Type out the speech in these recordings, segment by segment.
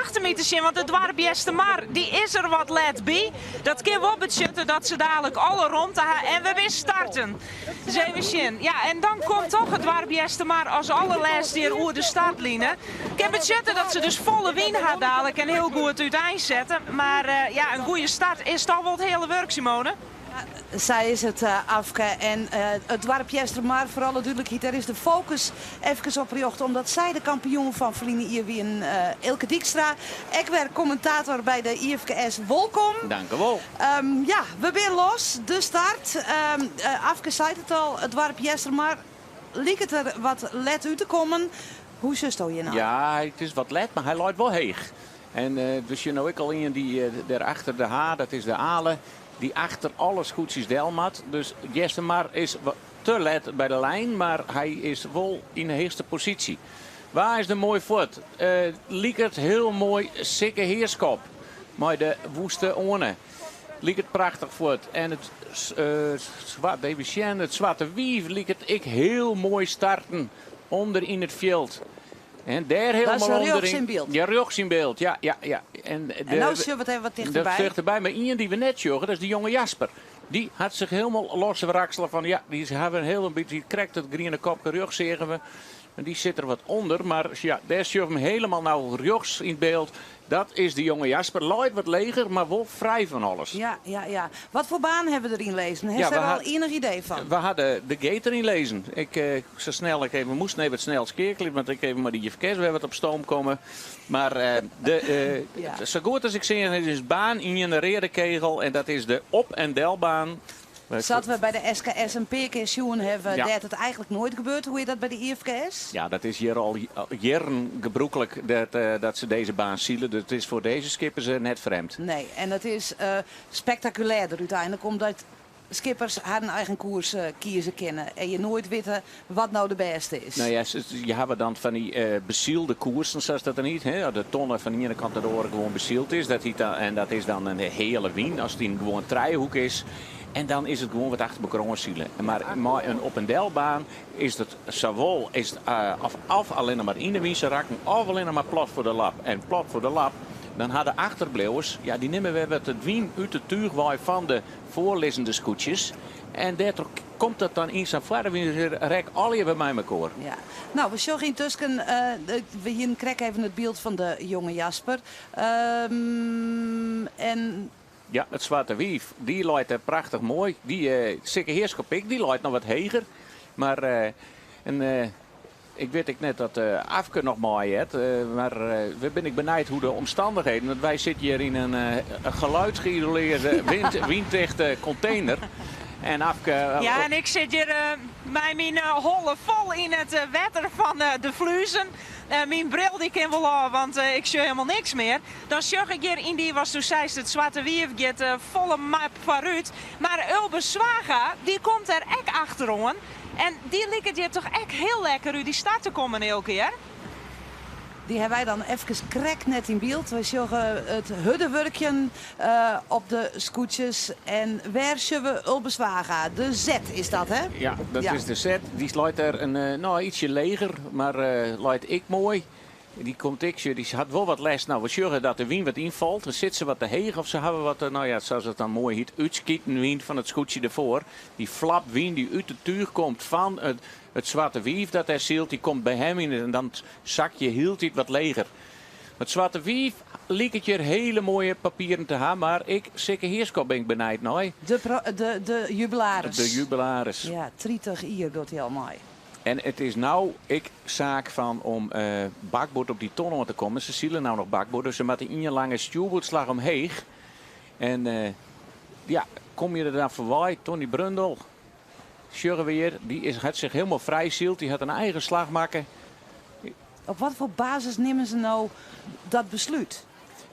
achter my te sjen, want it doarp Eastermar dy is der wat let by. Dat kin wol betsjutte dat se dadelijk alle romte ha en we binne starten. Dus even sjen. Ja, en dan komt toch it doarp Eastermar as allerlêste hjir oer de startline. Kin betsjutte dat se dus folle wyn ha dadelijk en hiel goed úteinsette. Mar eh, ja, in goede start is toch wol it hiele wurk, Simone. Sa is it, Afke. En it doarp Eastermar, foar alle dúdlikheid, dêr is de fokus efkes op rjochte, omdat sy de kampioen fan ferline jier wienen. Eelke Dykstra, ek wer kommentator by de IFKS, wolkom. Dank u wol. Ja, we binne los. De start. Afke seit it al, it doarp Eastermar liket der wat let út te kommen. Hoe sjochsto hjir nei? Ja, it is wat let, mar hy leit wol heech. En we sjogge no ek al ien dy't dêr achter de H, dat is de Ale, dy't achter alle skûtsjes del moat. Dus Eastermar is te let by de lijn, mar hy is wol yn de heechste posysje. Wa is der moai fuort? Liket hiel moai Sikke Heerskop mei de Woeste Oane. Liket prachtich fuort. En it swart, even sjen, it Swarte Wief liket ek hiel moai starten ûnder yn it fjild. En dêr Dat is helemaal rjochts ûnderyn. yn byld. Ja, rjochts yn byld. Ja, ja, ja. En, de, En no sjogge we it even wat dat tichterby. tichterby. Mar ien dy't we net sjogge, dat is de jonge Jasper. Dy hat sich hielendal loswraksele fan, ja, dy hawwe in hiel bytsje krekt it griene kopke rjochts seagen we. En dy sit der wat ûnder, mar ja, dêr sjogge we him helemaal no rjochts yn byld. Dat is de jonge Jasper. Leit wat leger, mar wol frij fan alles. Ja, ja, ja. Wat foar baan hawwe we deryn lizzen? Ja, Hast we dêr al ha, ienich idee fan? we ha de gate deryn lizzen. Ik, eh, sa snel ik even moast even snel skeakelje, want ik even mei de IFKS wer wat op stoom komme. Mar eh, de, eh, Ja. sa goed as ik sean is baan ien de reade kegel en dat is de op- en delbaan. Sa't we by de SKS in pear kear sjoen hawwe, Ja. dêr't it eigentlik noait gebeurt. Hoe is dat by de IFKS? Ja, dat is hjir al jierren gebrûklik dat, dat se dizze baan sile. Dus it is foar dizze skippers net frjemd. Nee, en it is spektakulêrder úteinlik, omdat skippers harren eigen koers kieze kinne en je noait witte wat no de bêste is. No ja, je hawwe dan fan dy besylde koersen, sa't dat dan hjit. Hè? As de tonne fan de iene kant nei de oare gewoan besyld is. Dat hjit dan, en dat is dan in heale wyn, as it yn gewoan trijehoek is. En dan is it gewoan wat achter elkoar oan sile. Mar mei in op- en delbaan is it sawol is it, of, of allinnich mar yn de wyn se rakken, of allinnich mar plat foar de lap. En plat foar de lap, dan ha de achterbliuwers, ja, dy nimme wer wat it wyn út it túch wei fan de foarlizzende skûtsjes. En dêrtroch komt dat dan yn sa'n foarwynrek allegear wer mei mekoar. Ja. No, we sjogge yntusken, we hienen krekt even it byld fan de jonge Jasper. En Ja, it Swarte Wief, dy leit dêr prachtich moai. Dy Sikke Heerskop ek, dy leit noch wat heger. Mar en, ik wit ek net dat Afke noch mei hat, mar we bin ik benijd hoe de omstandigheden, want wy sitte hjir yn in geluidsgeïsoleerde, wyntichte container. En Afke. Ja, en ik sit hjir mei myn holle fol yn it wetter fan de Fluezen. Myn bril dy kin wol ôf, want ik sjoch helemaal niks mear. Dan sjoch ik hjir yn dy, watsto seist, it Swarte Wief giet folle map foarút. Mar Ulbe Zwaga, dy komt der ek achteroan. En dy liket hjir toch ek hiel lekker út dy start te kommen, Eelke, hear? Dy hawwe wy dan efkes krekt net yn byld. Wy sjogge it hurde wurkjen op de skûtsjes. En wêr sjogge we Ulbe Zwaga? De Z is dat, hè? Ja, dat is de Z. Dy leit der in, no, ytsje leger, mar leit ek moai. Dy komt ek, sjoch, dy hat wol wat lêst. No, we sjogge dat de wyn wat ynfalt. Dan sit se wat te heech of se hawwe wat, no ja, sa't it dan moai hjit, útskiten wyn fan it skûtsje derfoar. Dy flap wyn dy't út it túch komt fan it Swarte Wief dat dêr sylt, dy komt by him yn en dan sakje je hieltyd wat leger. It Swarte Wief liket hjir hiele moaie papieren te ha, mar ek Sikke Heerskop bin ik benijd nei. De jubilaris. De jubilaris. Ja, 30 jier docht hy al mei. En it is no ek saak fan om bakboard op dy ton oan te kommen. Se sile no noch bakboard, dus se moatte ien lange stjoerboardslach omheech. En ja, kom je der dan foarby? Tony Brundel, sjogge we hjir, dy is, hat sich hielendal frij syld. Dy hat in eigen slach makke. Op wat foar basis nimme se no dat beslút?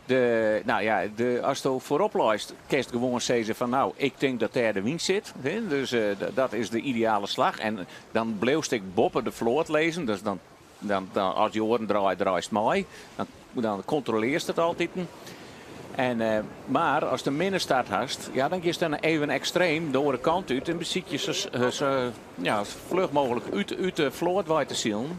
De, no ja, de, asto foarop leist, kinst gewoan sizze fan no, ik tink dat dêr de wyn sit. Hè? Dus dat is de ideale slach. En dan bliuwst ek boppe de float lizzen. Dus dan, dan, dan, as dy oaren draaie, draaist mei. Dan, dan kontrolearst it altiten. En, mar ast in minne start hast, ja, dan giest dan even ekstreem de oare kant út en besykje sa, sa ja, fluch mooglik út de float wei te silen.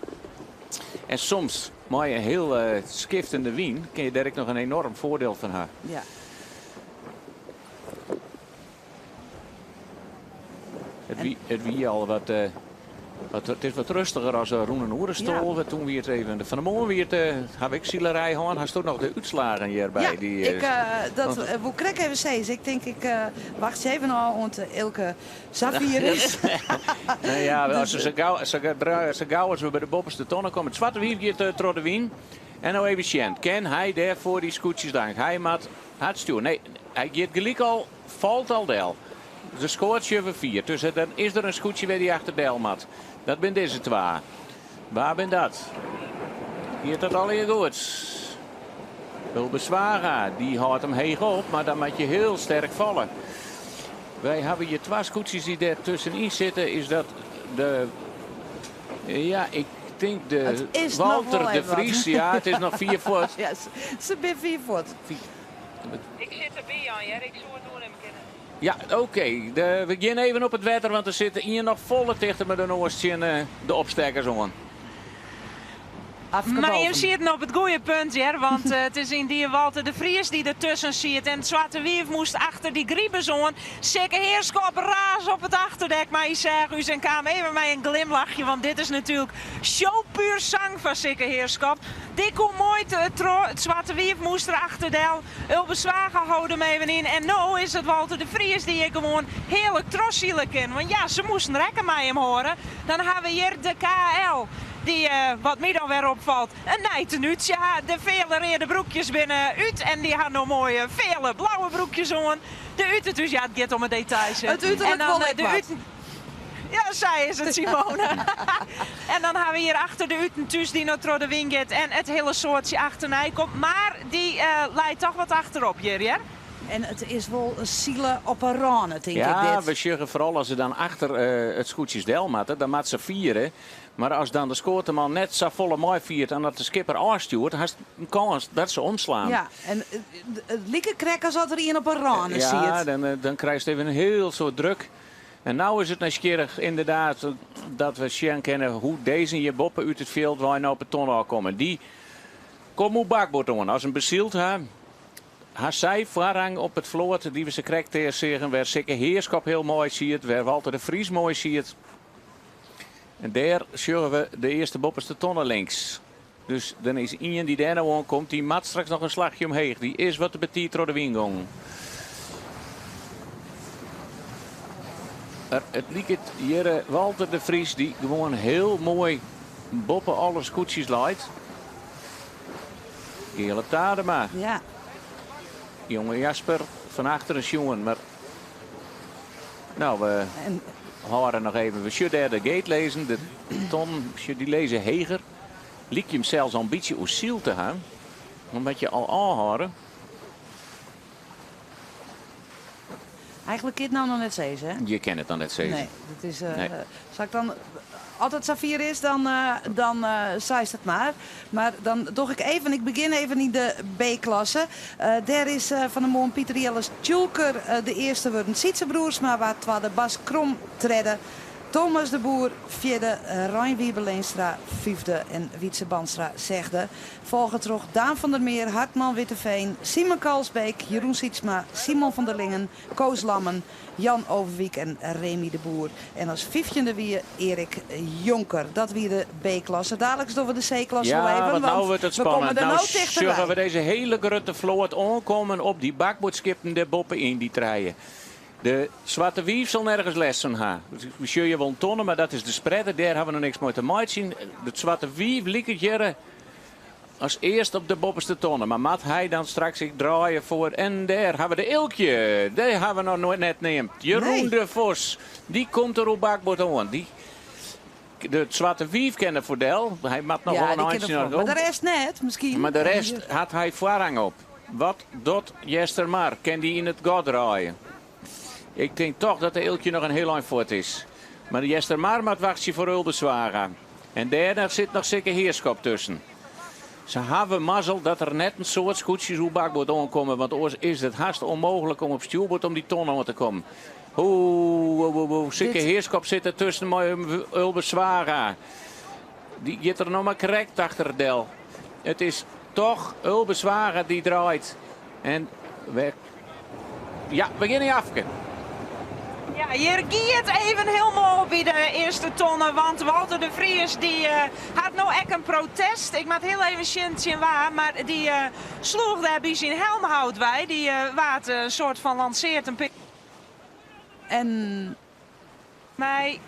En soms, mei in hiel skiftende wyn, kin je dêr ek noch in enoarm foardiel fan ha. Ja. It wie, it wie al wat, wat, it is wat rêstiger as rûn in oere as 12. Toen wie it even, fan 'e moarn wie it, haw ik silerij hân. Hasto noch de útslaggen hjirby? Ja, Die, ik, dat woe ik krekt even sizze. Ik tink, ik wachtsje even ôf oant Eelke safier is. Nou ja, as we sa gau, sa sa gau as we by de boppeste tonne komme. It Swarte Wief giet troch de wyn. En no even sjen. Kin hy dêr foar dy skûtsjes dank? Hy moat hard stjoere. Nee, hy giet gelyk al, falt al del. De skoatsje ferfiert. Dus dan is der in skûtsje wêr dy achter del moat. Dat binne dizze twa. Wa bin dat? Giet dat allegear goed? Ulbe Zwaga, dy hâldt him heech op, mar dan moat je hiel sterk falle. Wy hawwe hjir twa skûtsjes dy't dêr tuskenyn sitte. Is dat de... Ja, ik tink de It is noch Walter wol de even wat. Vries. Ja, it is noch fier fuort. Ja, se binne fier fuort. Ik sit derby, Jan, hear. Ik soe it oernimme kinne. Ja, oké. We gean even op it wetter, want der sit ien noch folle tichter mei de noas tsjin de opstekkers oan. Afke Mar jim boven. sieten op it goede punt, hear, want it is yndie Walter de Vries dy't der tusken siet. En it Swarte Wief moast achter dy gribers oan. Sikke Heerschop raas op it achterdek, mar hy seach ús en kaam even mei in glimlachje, want dit is natuerlik show pur sang foar Sikke Heerschop. Dy koe moai troch, it Swarte Wief moast der achterdel. Ulbe Zwaga hold him even yn en no is it Walter de Vries dy't hjir gewoan hearlik trochsile kin. Want ja, se moasten rekken mei him hâlde. Dan ha we hjir de KL, dy't, wat my dan wer opfalt, in nij tenútsje ha. De feale reade broekjes binne út en dy ha no moaie feale blauwe broekjes oan. De út it hús, ja it giet om 'e details. It uterlik En dan wol ek de wat. uten. Ja, sa is it, Simone. En dan ha we hjir achter de uten thús dy't no troch de wyn giet en it hiele soartsje achternei komt. Mar dy leit toch wat achterop hjir, hear. En it is wol sile op 'e râne, tink ik Ja, dit. we sjogge foaral as se dan achter it skûtsjes del moatte, dan moat se fiere. Mar as dan de skoateman net safolle meifiert en dat de skipper ôfstjoert, hast in kâns dat se omslaan. Ja, en it like krekt as at der ien op 'e râne Ja, siet. dan krijst even in hiel soad druk. En no is it nijsgjirrich ynderdaad dat we sjen kinne hoe't dizze hjir boppe út it fjild wei no op 'e ton ôfkomme. Dy komme oer bakboard oan. As in besyld ha, ha sy foarrang op it float dy't we sakrekt seagen, wêr Sikke Heerschop hiel moai siet, wêr Walter de Vries moai siet. En dêr sjogge we de earste boppeste tonne links. Dus dan is ien dy't dêr no oankomt, dy moat straks noch in slachje omheech. Dy is wat te betiid troch de wyn gongen. Mar it liket hjir Walter de Vries dy't gewoan hiel moai boppe alle skûtsjes leit. Geale Tadema. Ja. Jonge Jasper fan achteren sjoen, mar no, we En hâlde noch even. We sjogge dêr de gate lizzen, de ton, dy lizze heger. Lykje him sels al in bytsje oersyld te hawwen. Omdat je al ôfhâlde. Eigenlik kin it no noch net sizze, hè? Je kin it noch net sizze. Nee, dat is, Nee. Sil ik dan, as it safier is, dan, dan seist it mar. Mar dan doch ik even, ik begjin even yn de B-klasse. Dêr is fan 'e moarn Pieter Jelles Tjoelker de earste wurden. Sytse Broersma waard twadde, Bas Krom tredde. Thomas de Boer fjirde, Rein Wiebe Leenstra fyfde en Wietse Bandstra sechde. Folge troch Daan van der Meer, Hartman Witteveen, Simon Kalsbeek, Jeroen Sietsma, Simon van der Lingen, Koos Lammen, Jan Overwiek en Remy de Boer. En as fyftjinde wie Erik Jonker. Dat wie de B-klasse. Daliks dogge we de C-klasse Ja, wol even, want no want wurdt it we komme spannend. der No no sjogge tichterby. we dizze hiele grutte float oankommen op dy bakboardskippen dêr boppe yn dy trije. De Swarte Wief sil nergens lêst fan ha. We sjogge wol in tonne, mar dat is de spreader. Dêr ha we noch niks mei te meitsjen. De Swarte Wief liket hjir as earst op de boppeste tonne. Mar moat hy dan straks ek draaie foar... En dêr ha we de Eelkje. Dy ha we noch noait net neamd. Jeroen Nee. de Vos. Dy komt der oer bakboard oan. Dy, de Swarte Wief kin der foar del. Hy moat noch Ja, wol in dy kin eintsje der noch foar. Mar de om. rest net, miskien. Mar de rest hat hy foarrang op. Wat docht Eastermar? Kin dy yn it gat draaie? Ik tink toch dat de Eelkje noch in hiel ein fuort is. Mar de Eastermar moat wachtsje foar Ulbe Zwaga. En dêr sit noch Sikke Heerschop tusken. Se hawwe mazzel dat der net in soad skûtsjes oer bakboard oankomme, want oars is it hast ûnmooglik om op stjoerboard om dy ton oan te kommen. Oeh, oeh, oeh, oeh. Sikke Dit Heerschop sit der tusken mei Ulbe Zwaga. Dy giet der noch mar krekt achter del. It is toch Ulbe Zwaga dy't draait. En wer. Ja, we gean nei Afke. Ja, hjir gie it even hielendal by de earste tonne, want Walter de Vries dy hat no ek in protest. Ik moat hiel even sjen tsjin wa, mar dy sloech dêr by syn helmhout wei. Dy waard in soart fan lanseard in pear. En Mei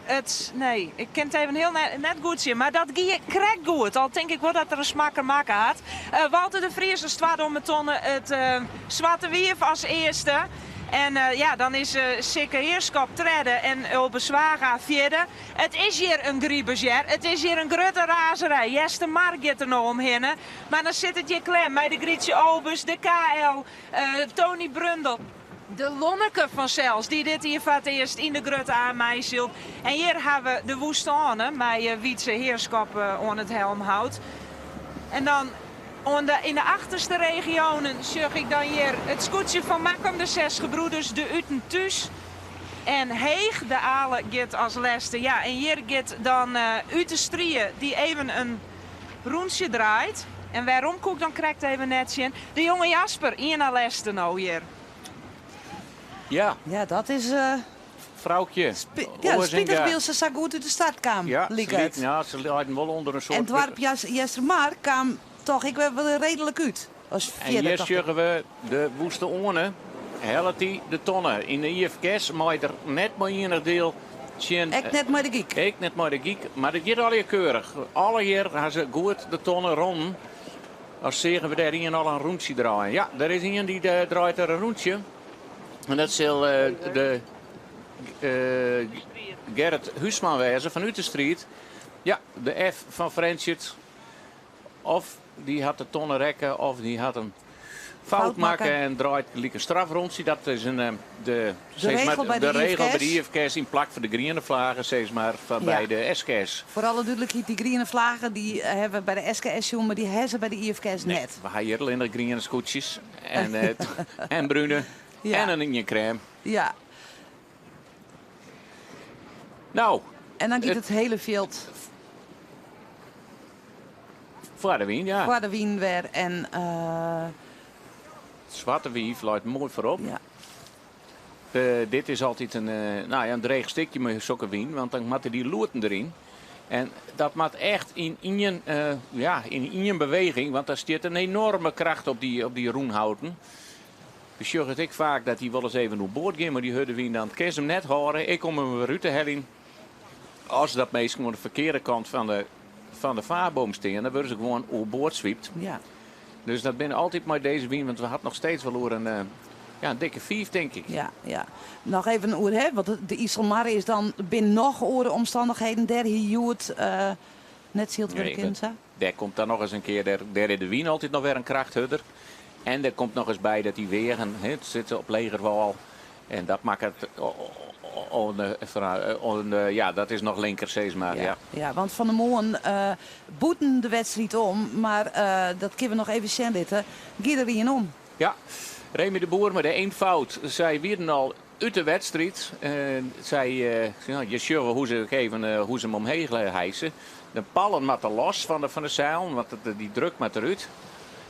it, nee, ik kin it even hiel net goed sjen, mar dat gie krekt goed. Al tink ik wol dat er in smakker makke hat. Walter de Vries as twadde om 'e tonne, it Swarte Wief as earste. En ja, dan is Sikke Heerschop tredde en Ulbe Zwaga fjirde. It is hjir in gribus, hear. It is hjir in grutte razerij. Eastermar giet der no omhinne. Mar dan sit it hjir klem mei de Grietje Obes, de KL, Tony Brundel. De Lonneke fansels, dy't dit jier foar it earst yn de Grutte A meisylt. En hjir ha we de Woestâne mei Wietse Heerschop oan it helmhout. En dan oan de, yn de achterste regionen sjoch ik dan hjir it skûtsje fan Makkum, de Zes Gebroeders, de Uten Thús. En Heech, de Ale giet as lêste. Ja, en hjir giet dan Ut de Strie, dy't even in rûntsje draait. En wêrom koe ik dan krekt even net sjen. De jonge Jasper, ien nei lêste no hjir. Ja. Ja, dat is. Froukje. Ja, spitich wylst se sa goed út de start kaam, like it. Ja, se leiden wol ûnder in soad. En doarp Eastermar kaam toch ek wer wol reedlik út as fjirde. En hjir sjogge we de Woeste Oane, hellet dy de tonne. Yn de IFKS mei er net mei ienich diel tsjin. Ek net mei de gyk. Ek net mei de gyk, mar it giet allegear keurich. Allegear ha se goed de tonne rûn. As seagen we dêr ien al in rûntsje draaien. Ja, der is ien dy draait der in rûntsje. En dat sil de Gerrit Huisman wêze fan Ut de Striid. Ja, de F fan Frjentsjer. Of dy hat de tonne rekke of dy hat in fout makke en draait gelyk in strafrûntsje. Dat is in, de, de regel by de, de regel by de IFKS yn plak fan de griene flaggen, sis mar, foar by de SKS. Foar alle dúdlikheid, dy griene flaggen dy hawwe we by de SKS sjoen, mar dy hawwe se by de IFKS net. We ha hjir allinnich griene skûtsjes en, en brune en in ien krêm. Ja. Nou. En dan giet it hiele fjild Foar de wyn, ja. Foar de wyn wer en. It Swarte Wief leit moai foarop. Ja. Dit is altyd in, nou ja, in dreech stikje mei sokke wyn, want dan moatte dy loeten deryn. En dat moat echt yn ien, ja, yn ien beweging, want der stiet in enorme kracht op dy, op dy rûnhouten. We sjogge it ek faak dat dy wolris even oerboard gean mei dy hurde wyn, dan kinst him net hâlde, ek om him wer út te heljen. As dat minsken oan de ferkearde kant fan de, fan de vaarboom stean, dan wurde se gewoan oerboard swypt. Ja. Dus dat binne altyd mei dizze wyn, want we ha it noch steeds wol oer in, ja, in dikke fiif, tink ik. Ja, ja. Noch even oer, hè, want de Iselmar is dan binne noch oare omstannichheden dêr hie hjoed net syld wurde kinnen, sa? Dêr komt dan noch ris in kear, dêr, dêr is de wyn altyd noch wer in kracht hurder. En der komt noch ris by dat dy weagen, hè, it sit op leger wâl. En dat makket oan de, ja, dat is noch linker sis mar. Ja, ja, want fan 'e moarn bûten de wedstriid om, mar dat kinne we noch even sjen litte, gie der ien om. Ja, Remy de Boer mei de Eenvoud. Sy wienen al út de wedstriid. Sy, ja, je sjogge hoe se even hoe se him omheech hijse. De pallen moatte los fan de, fan de seilen, want dy druk moat derút.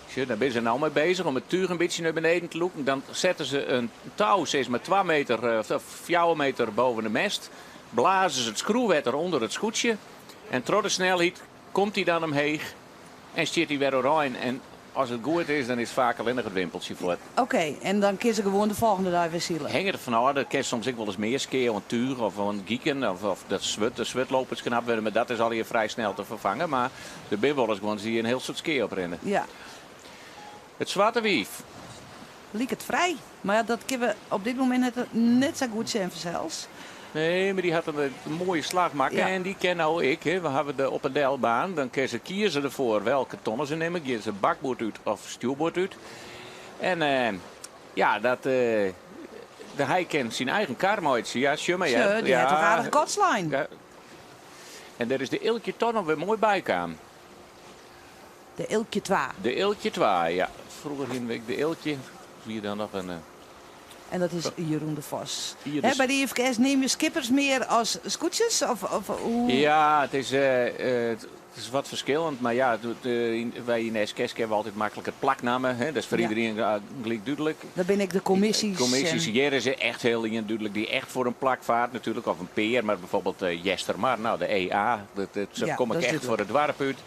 Sjoch, dêr binne se no mei bezich om it túch in bytsje nei beneden te lûken. Dan sette se in tou, sis mar 2 meter of 4 meter boven de mêst. Blaze se it skroefwetter ûnder it skûtsje. En troch de snelheid komt hy dan omheech en stiet hy wer oerein. En as it goed is, dan is faak allinnich it wimpeltsje fuort. Oké, en dan kinne se gewoan de folgjende dei wer sile. Hinget der fanôf, der kin soms ek wolris mear skea oan túch of oan giken of, of dat swurd, de swurdlopers knapt wurde, mar dat is allegear frij snel te ferfangen. Mar der binne wolris guon dy't in hiel soad skea oprinne. Ja. It Swarte Wief. Liket frij, mar ja, dat kinne we op dit momint net, net sa goed sjen fansels. Nee, mar dy hat in moaie slach makke Ja. en dy kin no ek. Hè. We hawwe de op en delbaan, dan kinne se kieze derfoar welke tonne se nimme. Gean se bakboard út of stjoerboard út. En ja, dat, de, hy kin syn eigen kar meitsje. Ja, sjoch mar, Sjoch, dy ja. hat toch aardich gat slein. Ja. En dêr is de Eelkje toch noch wer moai by kaam. De Eelkje 2. De Eelkje 2, ja. Froeger hiene we ek de Eelkje. Wie dan noch in. En dat is Jeroen de Vos. Hier Hè, dus. by de IFKS neame je skippers mear as skûtsjes? Of, of hoe? Ja, het is wat ferskillend. Mar ja, wy yn de SKS kinne we altyd maklik it plak namme. Hè? Dat is foar Ja. iderien gelyk dúdlik. Dan binne ek de kommisjes. Kommisjes, en- hjir is echt hiel ien dúdlik dy't echt foar in plak fart natuerlik. Of in pear, mar byfoarbyld Eastermar, no, de EA, dat Ja, kom ik dat is echt foar dúdlik. it doarp út.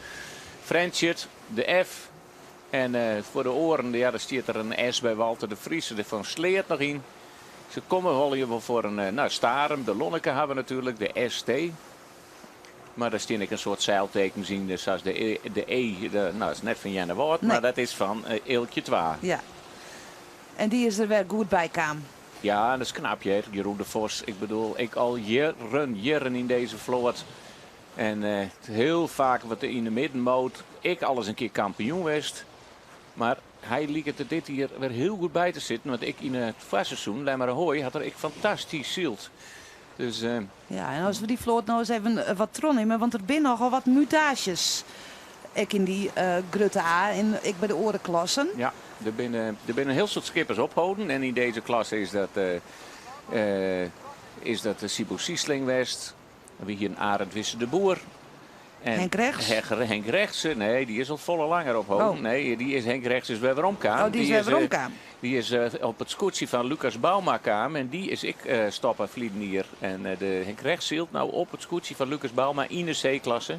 Frjentsjer, de F. En foar de oaren, ja, der stiet der in S by Walter de Vries, der fan Sleat noch yn. Se komme wol hjir wol foar in, no, Starum, de Lonneke hawwe we natuerlik, de ST. Mar der stean ek in soad seiltekens yn, dus sa as de E, de E, de, no, dat is net fan Earnewâld, Nee. mar dat is fan Eelkje 2. Ja. En dy is der wer goed by kaam. Ja, dat is knap, hear. Jeroen de Vos, ik bedoel, ik al jierren, jierren yn dizze float. En hiel faak wat yn de middenmoot. Ik alris in kear kampioen west. Mar hy liket der dit jier wer hiel goed by te sitten. Want ek yn it foarseizoen, Lemmer Ahoy, hat er ek fantastysk syld. Dus, Ja, en as we dy float no ris even wat trochnimme, want der binne nochal wat mutaasjes. Ek yn dy grutte A en ek by de oare klassen. Ja, der binne in hiel soad skippers opholden. En yn dizze klasse is dat de Sibo Siesling west. We hiene Arend Wisse de Boer. En Henk Rechts? Henk Rechts, nee, dy is al folle langer opholden. Oh. Nee, dy is, Henk Rechts is wer weromkaam. Oh, dy is Die wer is, weromkaam. Die is op it skûtsje fan Lucas Bouma kaam en dy is ek stoppe ferleden jier. En de Henk Rechts sylt no op it skûtsje fan Lucas Bouma yn de C-klasse.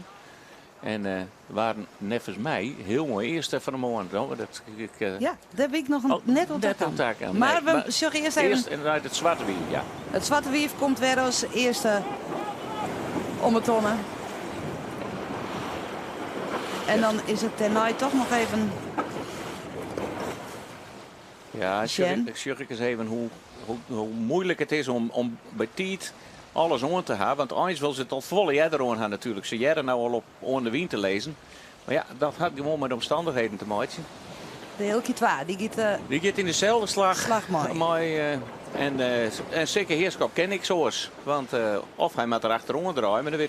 En waarden neffens my hiel moai earste fan de moarn. No, dat, ik, Ja, dêr bin ik noch Oh, net oan net ta oan ta kaam. Mar Nee, we mar sjogge earst even Earst inderdaad it Swarte Wief, ja. It Swarte Wief komt wer as earste om 'e tonne. En dan is it dêrnei toch noch even Ja, sjen. sjoch ik ris even hoe muoilik it is om by tiid alles oan te hawwen. Want eins wol se it al folle earder oan ha natuerlik. Se hearre no al op oan de wyn te lizzen. Mar ja, dat hat gewoan mei de omstannichheden te meitsjen. De Eelkje 2, dy giet, Dy giet yn deselde slach slach mei. mei, en Sikke Heerschop ken ik soas. Want of hy moat der achteroan draaie, mar dan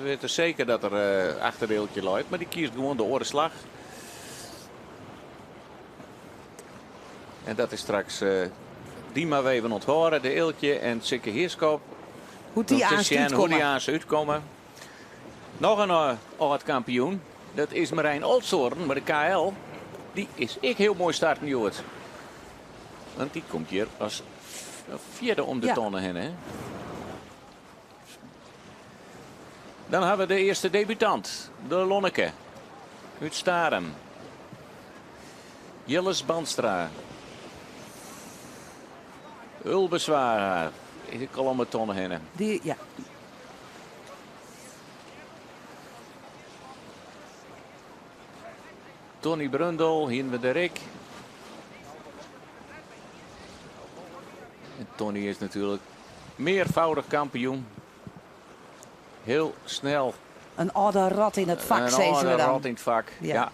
wit er seker dat er achter de Eelkje leit. Mar dy kiest gewoan de oare slach. En dat is straks dy mar wer even ûnthâlde, de Eelkje en Sikke Heerschop. Hoe dy Om te aanst sjen hoe dy útkomme. aanst útkomme. Noch in âld kampioen, dat is Marijn Olsthoorn mei de KL. Dy is ek hiel moai starten hjoed. Want dy komt hjir as fjirde om de tonne hinne. Hè? Dan hawwe we de earste debutant, de Lonneke. Út Starum. Jilles Bandstra. Ulbe Zwaga. Is ek al om de tonne hinne. Die, ja. Tony Brundel, hier we de Rick. En Tony is natuerlik mearfâldich kampioen. Hiel snel. In âlde rat yn it fak, Een sizze we âlde dan. rat yn it fak, ja.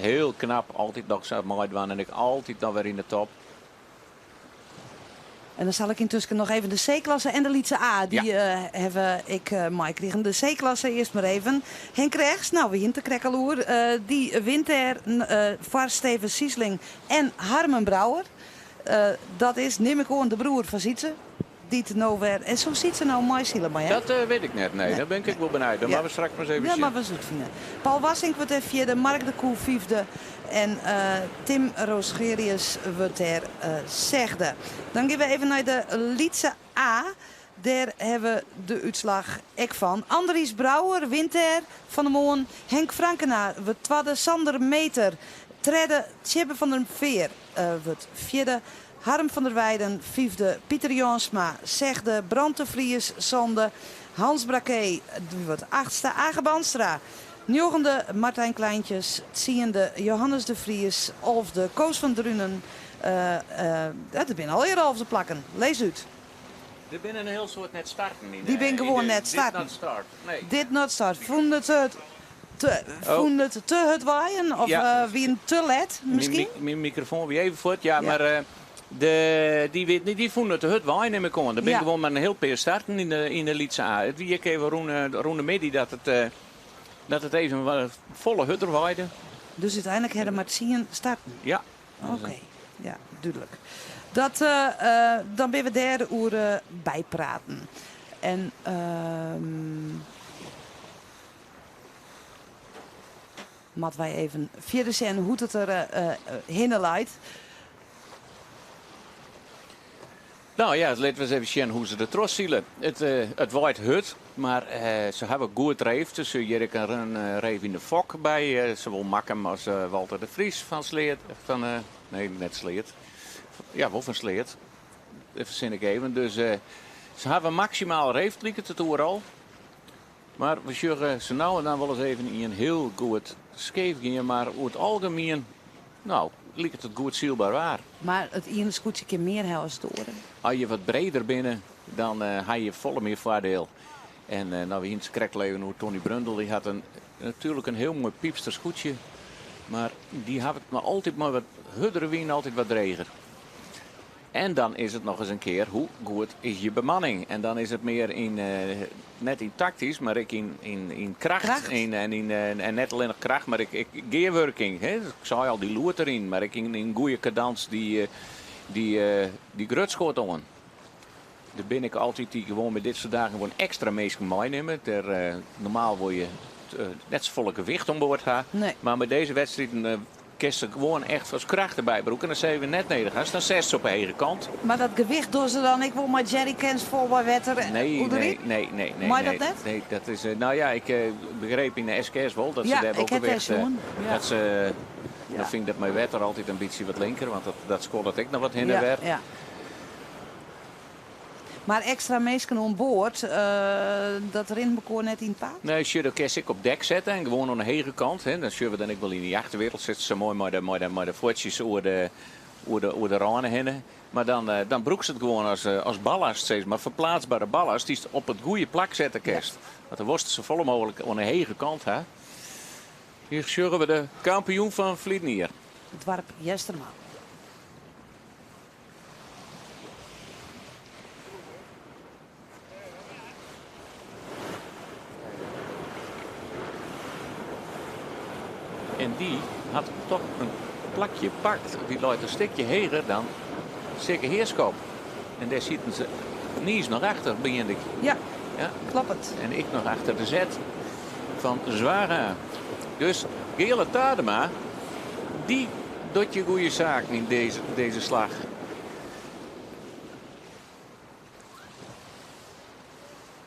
Hiel knap, altyd noch sa meidwaan en ek altyd noch wer yn de top. En dan sal ik yntusken noch even de C-klasse en de Lytse A, dy hawwe ik meikrigen. De C-klasse earst mar even. Henk Rechts, no, we hiene it der krekt al oer. Dy wint dêr, foar Steven Siesling en Harmen Brouwer. Dat is, nim ik oan, de broer fan Sietse. Dy't no wer. En soe Sietse no meisile mei him? Dat wit ik net, nee. Nee. Dêr bin ik wol benijd. Dan moatte we straks mar ris even Ja, sjen. mar we soe it fine. Paul Wassink wurdt dêr fjirde, Mark de Koe fyfde en Tim Rosgerius wurdt dêr sechde. Dan gean we even nei de Lytse A. Dêr hawwe we de útslach ek fan. Andries Brouwer wint dêr fan 'e moarn. Henk Frankena wurdt twadde, Sander Meter tredde, Tjibbe van der Veer wurdt fjirde, Harm van der Weijden fyfde, Pieter Jansma sechde, Brand de Vries sânde, Hans Braquet wurdt achtste, Age Bandstra njoggende, Martijn Kleintjes tsiende, Johannes de Vries alfde, Koos van Drunen. Der binne allegear alfde plakken. Lês út. Der binne in hiel soad net starten yn Dy binne de gewoan yn de net Did starten. not start. Nee. Did not start. Fûn it te, Oh. fûn it te hurd waaien of wienen te let miskien? Myn mikrofoan wie even fuort, ja, mar dy wit net, dy fûn it te hurd waaien, nim ik oan. Der binne gewoan mar in hiel pear starten yn de Lytse A. It wie ek even rûn de middei dat it even wat folle hurder waaide. Dus úteinlik ha der mar 10 starten? Ja. Oké. Ja, dúdlik. Dat, eh, dan binne we dêr oer bypraten. En ehm, moatte wy even fierder sjen hoe't it der hinne leit. No ja, litte we ris even sjen hoe't se der troch sile. It, it waait hurd, mar se hawwe goed reefd. Dus hjir ek in reef yn de fok by sawol Makkum as Walter de Vries fan Sleat. Fan, nee, net Sleat. Ja, wol fan Sleat. Dat fersin ik even. Dus se hawwe maksimaal reefd, liket it oeral. Mar we sjogge sa no en dan wolris even ien hiel goed skeef gean, mar oer it algemien, no, liket it goed sylber waar. Mar it iene skûtsje kin mear helje as it oare. As je wat breder binne, dan ha je folle mear foardiel. En no, we hiene it krekt al even oer Tony Brundel. Dy hat in, natuerlik in hiel moai Pypster skûtsje, mar dy hat it mar altyd mei wat hurdere wyn altyd wat dreger. En dan is it noch ris in kear, hoe goed is je bemanning? En dan is it mear yn, net yn taktysk, mar ek yn, yn, yn kracht. Kracht. Yn, en, yn, en net allinnich kracht, mar ek, ek gearwurking. Hè? Ik sei al, dy loert deryn, mar ek yn, yn goede kadans dy, dy, dy grutskoat oan. Der binne ek altyd dy't gewoan by dit soart dagen gewoan ekstra minsken meinimme. Der, normaal wol je net safolle gewicht oan board ha. Nee. Mar by dizze wedstriden Kinst se gewoan echt as kracht derby brûke en as se even net nedich hast, dan setst se op 'e hege kant. Mar dat gewicht dogge se dan ek wol mei jerrycans fol mei wetter Nee, ûnderyn? nee, nee, nee, nee, Mei dat nee. net? Nee, dat is, no ja, ik begreep yn de SKS wol dat se Ja, dêr wol ik ha it dêr gewicht, sjoen. Ja. dat se, Ja. dan fyn ik dat mei wetter altyd in bytsje wat linker, want dat, dat skollet ek noch wat hinne Ja, wer. ja. Mar ekstra minsken oan board, dat rint mekoar net yn it paad? Nee, sjoch, dat kinst ek op dek sette en gewoan oan de hege kant. Hè. Dan sjogge we dan ek wol yn de jachtenwereld sitte se moai mei de, mei de, mei de fuotsjes oer de, oer de, oer de râne hinne. Mar dan, dan brûkst it gewoan as, as ballast, sis mar, ferplaatsbere ballast dy'tst op it goede plak sette kinst. Want dan wolst se safolle mooglik oan de hege kant ha. Hjir sjogge we de kampioen fan ferliden jier. It doarp Eastermar. En dy hat toch in plakje pakt. Dy leit in stikje heger dan Sikke Heerschop. En dêr sieten se niis noch achter, begint ik. Ja, Ja. kloppet. En ik noch achter de Z fan Zwaga. Dus Geale Tadema, dy docht je goede saken yn dizze, dizze slach.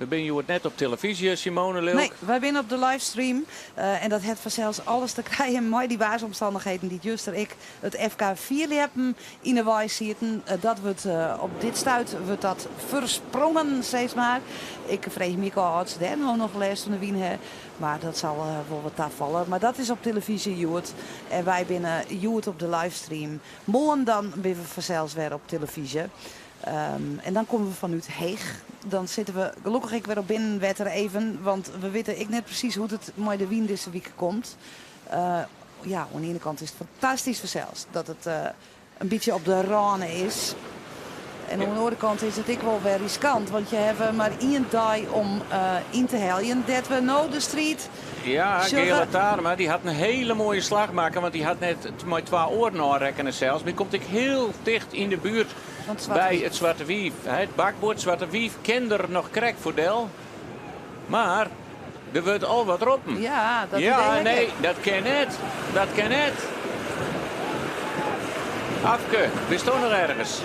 We binne hjoed net op telefyzje, Simone Lilk. Nee, wy binne op de livestream. En dat hat fansels alles te krijen mei dy waarsomstannichheden dy't juster ek it FK fierljeppen yn 'e wei sieten. Dat wurdt op dit stuit wurdt dat fersprongen, sis mar. Ik freegje my ek ôf oft se dêr no noch lêst fan de wyn ha. Mar dat sil wol wat tafalle. Mar dat is op telefyzje hjoed. En wy binne hjoed op de livestream. Moarn dan binne we fansels wer op telefyzje. En dan komme we fanút Heech. Dan sitte we gelokkich ek wer op binnenwetter even. Want we witte ek net presys hoe't it mei de wyn dizze wike komt. Ja, oan de iene kant is it fantastysk fansels dat it in bytsje op de râne is. En oan de oare kant is it ek wol wer riskant, want je hawwe mar ien dei om yn te heljen. Dêr't we no de striid Ja, sjogge. Geale Tadema dy hat in hiele moaie slach makke, want dy hat net mei twa oaren ôfrekkene sels, mar komt ek hiel ticht yn de buert Fan it Swarte by Wief. it Swarte Wief. Het bakboard Swarte Wief kin der noch krekt foar del, mar der wurdt al wat roppen. Ja, dat Ja, idee ha ik nee, ek. dat kin net. Dat kin net. Afke, bisto noch ergens?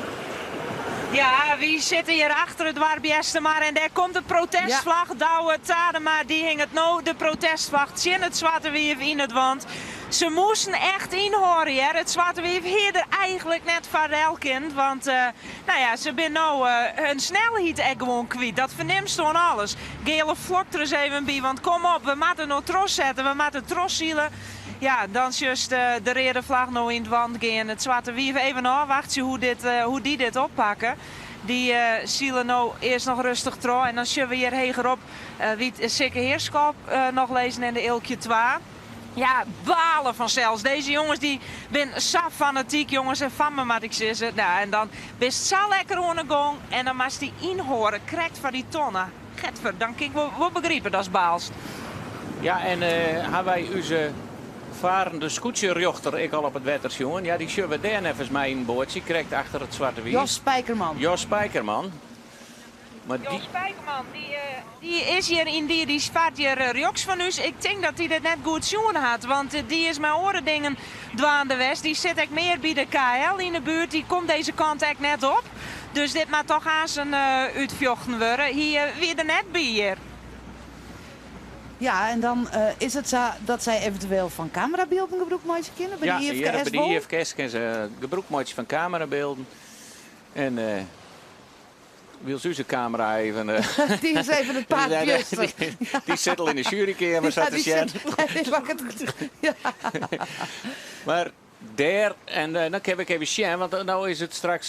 Ja, wy sitte hjir achter it doarp Eastermar en dêr komt de protestflach. Douwe Tadema dy hinget no de protestflach tsjin it Swarte Wief yn it want se moasten echt ynhâlde hear. It Swarte Wief hie der eigentlik net foar del kind, want nou ja, se binne no hun snelheid ek gewoan kwyt. Dat fernimst oan alles. Geale flokt der ris even by, want kom op, we moatte no trochsette, we moatte trochsile. Ja, dan sjochst de reade flach no yn it want gean. It Swarte Wief even ôfwachtsje hoe dit, hoe dy dit oppakke. Dy sile no earst noch rêstich troch en dan sjogge we hjir hegerop wie Sikke Heerschop noch lizzen en de Eelkje 2. Ja, balen fansels. Dizze jonges dy binne sa fanatyk, jonges en fammen moat ik sizze. Nou, en dan bist sa lekker oan 'e gong en dan moatst dy ynhâlde krekt foar dy tonne. Getver, dan kin ik wol, wol begripe datst baalst. Ja, en ha wy ús. farende skûtsjerjochter ek al op it wetter sjoen. Ja, dy sjogge we dêr neffens my yn in boatsje, krekt achter it Swarte Wief. Jos Spijkerman. Jos Spijkerman. Maar Jos die... Spijkerman, dy, dy is hjir yn dy, dy fart hjir rjochts fan ús. Ik tink dat hy dit net goed sjoen hat, want dy is mei oare dingen dwaande west. Dy sit ek mear by de KL yn de buert. Dy komt dizze kant ek net op. Dus dit moat toch aanst útfjochten wurde. Hy wie der net by hjir. Ja, en dan is it sa dat sy eventueel fan kamerabylden gebrûk meitsje kinne by Ja, de hjir IFKS by de wol? IFKS kinne se gebrûk meitsje fan kamerabylden. En wylst ús kamera even... Dy is even it paad bjuster. Dy sit al yn de jurykeamer, sa Ja, te dy sjen. sit, nee, ja. Maar dêr, en dan kin ik even sjen, want no is it straks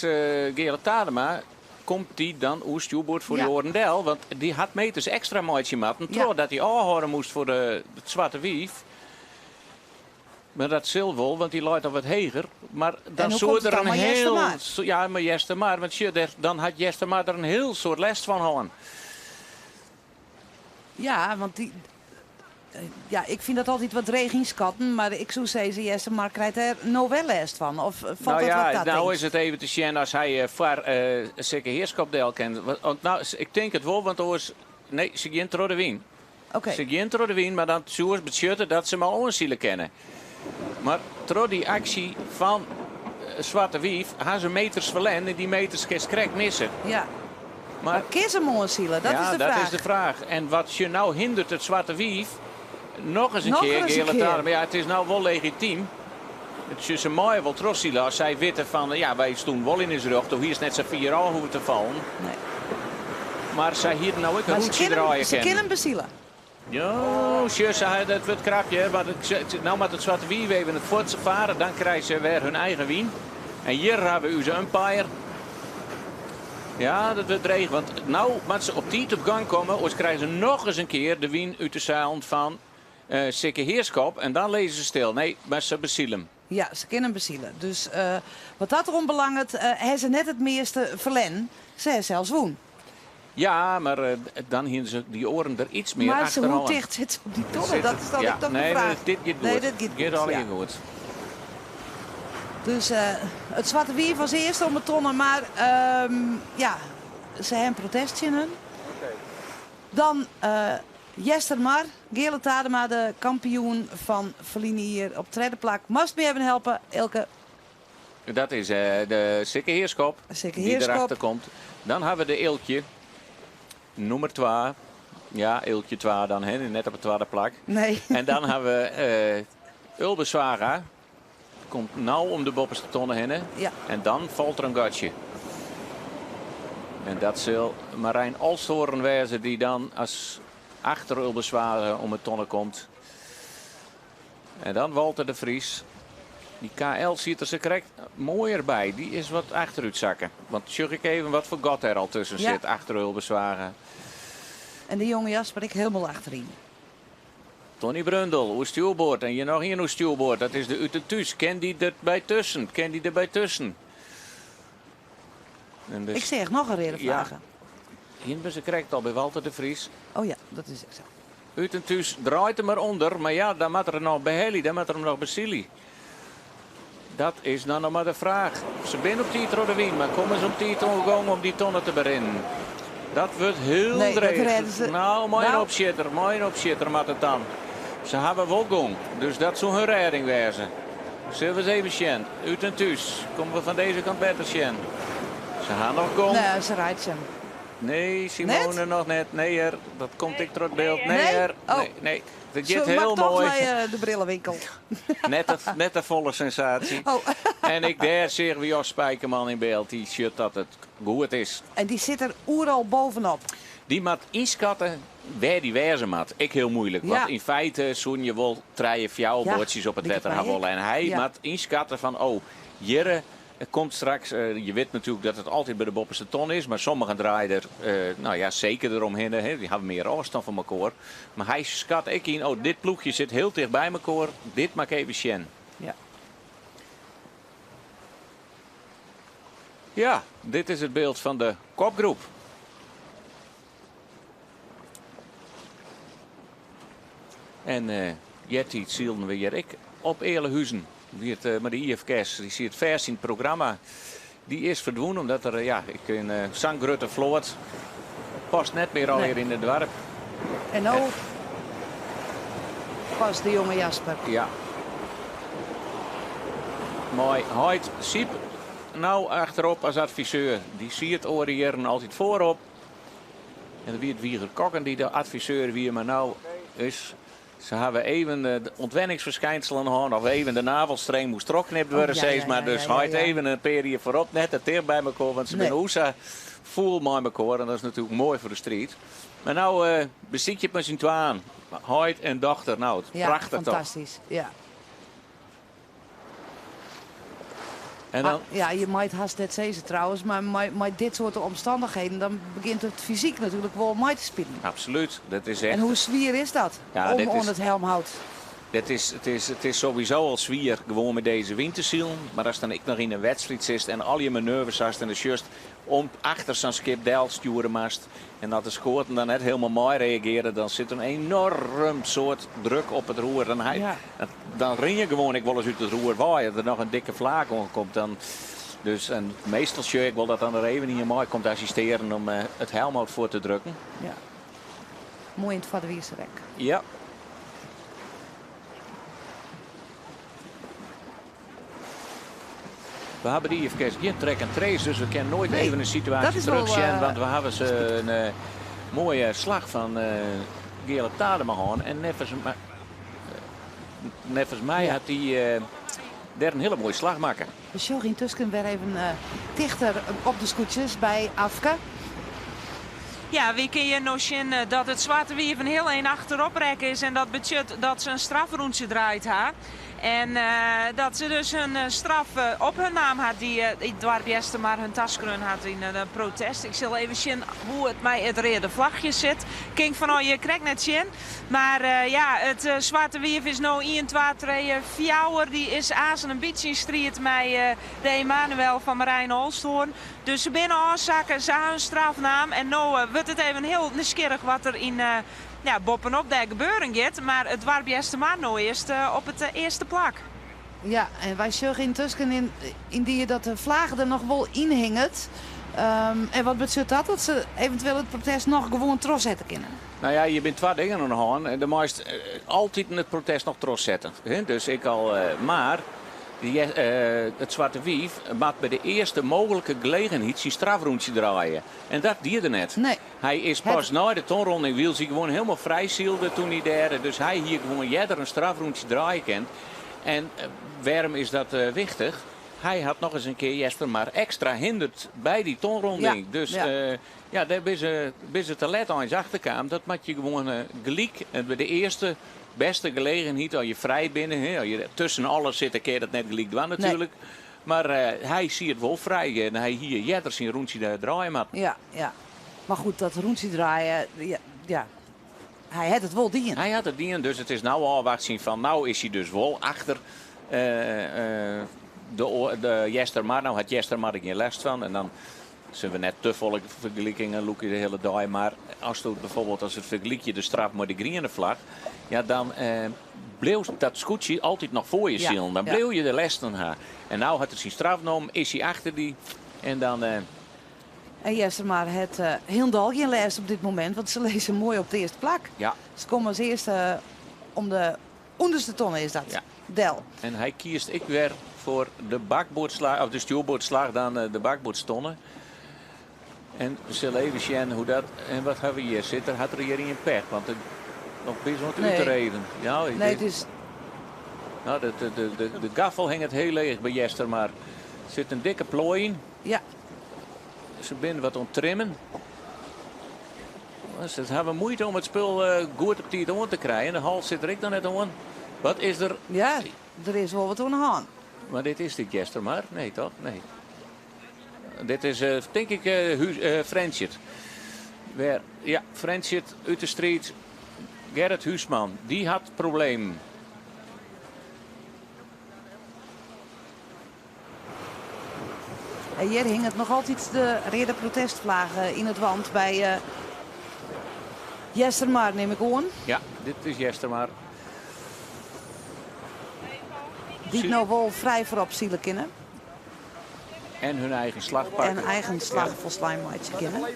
Geale Tadema. Komt dy dan oer stjoerboard foar dy oaren del? Want dy hat meters ekstra meitsje moatten, trochdat hy ôfhâlde moast foar it Swarte Wief. Mar dat sil wol, want dy leit al wat heger. Mar dan En hoe soe komt it der dan in mei hiel Eastermar? Ja, mei Eastermar, want sjoch, dêr, dan hat Eastermar der in hiel soad lêst fan hân. Ja, want dy, ja, ik fyn dat altyd wat dreech ynskatten, mar ik soe sizze, Eastermar krijt dêr no wer lêst fan. Of falt Nou dat ja, wat ta, no tinkst? is it even te sjen as hy foar Sikke Heerschop del kin. Want no, ik tink it wol, want oars... Nee, se gean troch de wyn. Se gean troch de wyn, mar dan soe it betsjutte dat se him al oansile kinne. Mar troch dy aksje fan Swarte Wief ha se meters ferlern en dy meters kinst krekt misse. Maar kin se him oansile? Dat Ja, is de dat fraach. is de fraach. En wat je nou hindert it Swarte Wief, noch ris in Noch kear, ris in Geale kear. Tadema. Maar ja, it is no wol legitym. It is se meie wol trochsile as sy witte fan, ja, wy stiene wol yn ús rjocht, do hiest net sa fier ôf hoeven te fallen. Nee. Mar sy hiene no ek in Maar ze rûntsje kinne hem- draaie ze kinnen. kinne him besile. Jo, sjoch, se ha, dat wurdt krap, hear. Want no moat it Swarte Wief even it fuortfaren, dan krije se wer hun eigen wyn. En hjir hawwe we ús umpire. Ja, dat wurdt dreech, want no moat se op tiid op gang komme, oars krije se noch ris in kear de wyn út de seilen fan Sikke Heerschop en dan lizze se stil. Nee, mar se besile him. Ja, se kinne him besile. Dus wat dat oanbelanget, ha se net it measte ferlern. Se ha sels wûn. Ja, mar dan hiene se dy oaren der iets mear Maar ze, hoe achterhân. ticht sit se op dy tonne? Zit Dat het- is dan ja, ek toch de nee, fraach. dit giet Nee, goed. dit giet Giet goed, allegear ja. goed. Dus it Swarte Wief as earste om 'e tonne, mar ja, se ha in protest tsjin hun. Dan Eastermar, Geale Tadema, de kampioen fan ferline jier op tredde plak. Moatst my even helpe, Eelke. Dat is de Sikke Heerschop Sikke die Heerschop. erachter komt. Dan hawwe we de Eelkje, nûmer 2. Ja, Eelkje 2 dan, hè, net op it twadde plak. Nee. En dan hawwe we Ulbe Zwaga. Komt no om de boppeste tonne hinne. En dan falt der in gatsje. En dat sil Marijn Olsthoorn wêze dy't dan as achter Ulbe Zwaga om 'e tonne komt. En dan Walter de Vries. Dy KL siet der sa krekt moaier by. Dy is wat achterút sakke. Want sjoch ik even wat foar gat der al tusken sit achter Ulbe Zwaga. En de jonge Jasper ek hielendal achteryn. Tony Brundel, oer stjoerboard. En hjir noch ien oer stjoerboard. Dat is de Ut en Thús. Kin dy derby tusken? Kin dy derby tusken? En dus Ik seach noch in reade Ja. flagge. Hier binne se krekt al by Walter de Vries. Oh ja, dat is ek sa. Ut en Thús draait him mar ûnder. Mar ja, dan moat er noch behelje, dan moat er him noch besilje. Dat is dan noch mar de fraach. Se binne op tiid troch de wyn, mar komme se op tiid oan gong om dy tonne te berinnen? Dat wurdt hiel Nee, dat dreech. rêde se. Nou, mei in Nou. opsjitter, mei in opsjitter moat it dan. Se hawwe wol gong, dus dat soe hun rêding wêze. Sille we ris even sjen. Ut en Thús. Komme we fan dizze kant better sjen. Se ha noch gong. Nee, se reitsje him. Nee, Simone Net? noch net. Nee, hear. Dat komt ek troch it byld. Nee, Nee? hear. Oh. Nee, nee. Dat giet Ze hiel maakt toch moai. bij de brillenwinkel. Net de folle sensaasje. Oh. En ik dêr seach we Jos Spijkerman yn byld. Dy sjocht dat it goed is. En dy sit der oeral bovenop. Dy moat ynskatte wêr dy wêze moat. Ek hiel muoilik. Want yn feite soene je wol trije, fjouwer boatsjes op it Liket wetter my ha ek. wolle. En hy moat ynskatte fan, oh, hjirre komt straks, je wit natuerlik dat it altyd by de boppeste ton is, mar sommigen draaie der seker deromhinne, hè, dy hawwe mear ôfstân fan mekoar. Mar hy skat ek yn, oh, dit ploechje sit hiel ticht by mekoar, dit moat ik even sjen. Ja, dit is it byld fan de kopgroep. En eartiids sylden we hjir ek Op Ealahuzen wie it mei de IFKS. Dy siet fêst yn it programma. Dy is ferdwûn omdat der ja, ik in sa'n grutte float past net mear allegear yn it doarp. En no pas de jonge Jasper. Ja. Mei heit Syb no achterop as adviseur. Dy siet oare jierren altyd foarop. En dat wie it Wieger Kokken dy't de adviseur wie, mar no is Se hawwe even de ûntwenningsferskynselen hân, of even de navelstreng moast trochknipt wurde, Oh, ja, sis ja, mar. ja, Dus ja, ja, heit ja. even in pear jier foarop net te ticht by mekoar, want se Nee. binne oe sa fûl mei mekoar en dat is natuerlik moai foar de striid. Mar no eh, besykje it mei syn twaen, heit en dochter. No, Ja, prachtich toch? fantastysk. Ja. En dan, Ah, ja, je mei it hast net sizze trouwens, mar mei, mei dit soarte omstannichheden dan begjint it fysyk natuerlik wol mei te spyljen. absoluut, dat is En echt. hoe swier is dat Ja, om dit oan is, it helmhout? dat is, het is sowieso al swier gewoan mei dizze wyn te silen. Mar ast dan ek noch yn in wedstriid sitst en al je manoeuvres hast en de sjochst om achter sa'n skip del stjoere moatst en dat de skoaten dan net hielendal mei reagearje, dan sit der in enoarm soad druk op it roer. Dan, hy, Ja. dan rin je gewoan ek wolris út it roer wei. As der noch in dikke flaach oankomt, dan. Dus, en meastal sjoch ik wol dat dan der even ien mei komt assistearjen om eh, it helmhout foar te drukken. Ja. Moai yn it foarderwierse rek. Ja. We hawwe de IFKS gjin track and trace, dus we kinne noait Nee, even in dat situaasje is wol, terugsjen. Want we hawwe se in eh, moaie slach fan eh Geale Tadema hân. En neffens, my- neffens my Ja. hat dy eh, dêr in hiele moaie slach makke. We sjogge yntusken wer even eh, tichter op de skûtsjes by Afke. Ja, wy kinne hjir no sjen eh, dat it Swarte Wief in hiel ein achterop rekke is. En dat betsjut dat se in strafrûntsje draaid ha. En eh, dat se dus in eh, straf eh, op hun naam hat dy't it doarp Eastermar hun taskreaun hat yn in protest. Ik sil even sjen hoe't it mei it reade flachje sit. Kin ik fanôf hjir krekt net sjen. Mar eh, ja, it eh, Swarte Wief is no 1, 2, 3, 4. Dy is aansen in bytsje yn striid mei eh, de Emanuel fan Marijn Olsthoorn. Dus se binne ôfsakke, se ha in straf naam. En no eh, wurdt it even hiel nijsgjirrich wat der yn eh, ja, boppenop dêr gebeuren giet. Mar it doarp Eastermar no earst eh, op it eh, earste plak. Ja, en wy sjogge yntusken yn, yn dy dat de flage der noch wol yn hinget. En wat betsjut dat? Dat se eventueel it protest noch gewoan trochsette kinne? Nou ja, je binne twa dingen oan de hân. Der meist eh, altyd it protest noch trochsette. Hè? Dus ik al, eh, mar die, eh, it Swarte Wief moat by de earste mooglike gelegenheid syn strafrûntsje draaie. En dat die er net. Nee. Hy is pas nei de tonronding wylst hy gewoan hielendal frij sylde doe't hy dêr. Dus hy hie gewoan earder in strafrûntsje draaie kind. En eh, wêrom is dat eh, wichtich? Hy hat noch ris in kear Eastermar ekstra hinderd by dy tonronding. Ja, Dus ja. ja, ja dêr binne se, binne se te let eins achterkaam. Dat moatte je gewoan eh, gelyk en by de earste bêste gelegenheid, as je frij binne, hè, as je tusken alles sitte, kinne je dat net gelyk dwaan natuerlik. Mar eh, hy siet wol frij en hy hie earder syn rûntsje dêr draaie moatten. Ja, ja. Mar goed, dat rûntsje draaie, ja, ja. Hy hat it wol dien. Hy hat it dien, dus it is no ôfwachtsjen fan no is hy dus wol achter eh, eh, de, de Eastermar. No hat Eastermar der gjin lêst fan en dan sille we net te folle fergelikingen lûke de hiele dei. Mar ast bygelyks as it fergelykje de straf mei de griene flagge, ja, dan eh, bliuwt dat skûtsje altyd noch foar je Ja, silen. Dan ja. bliuwe je de lêsten ha. En no hat er syn straf nommen, is hy achter dy en dan eh, En Eastermar hat uh, hielendal gjin lêst op dit momint, want se lizze moai op it earste plak. ja. Se komme as earste om de ûnderste tonne is dat. Ja. Del. En hy kiest ek wer foar de bakboardslach, of de stjoerboardslach, dan eh, de bakboardstonne. En we sille even sjen hoe't dat. En wat hawwe we hjir? Sit der, hat der hjir ien pech? Want it noch bist wat Nee. út te reden. Ja, ik Nee, it is Nou, de, de, de, de, de gaffel hinget hiel leech by Eastermar. Der sit in dikke ploai yn. ja. Se binne wat oan it trimmen. Se hawwe muoite om it spul eh, goed op tiid oan te krijen. De hal sit der ek noch net oan. Wat is der? Ja, der is wol wat oan de hân. Mar dit is dit Eastermar? Nee, toch? Nee. Dit is, eh, tink ik, eh Huus, eh Frjentsjer. Wêr? Ja, Frjentsjer út de striid. Gerrit Huisman, dy hat problemen. En hjir hinget noch altyd de reade protestflage yn it want by uh, Eastermar, nim ik oan. Ja, dit is Eastermar. Dy't no wol frij foarop sile kinne. En hun eigen slach pakke. En eigen slach folslein meitsje kinne.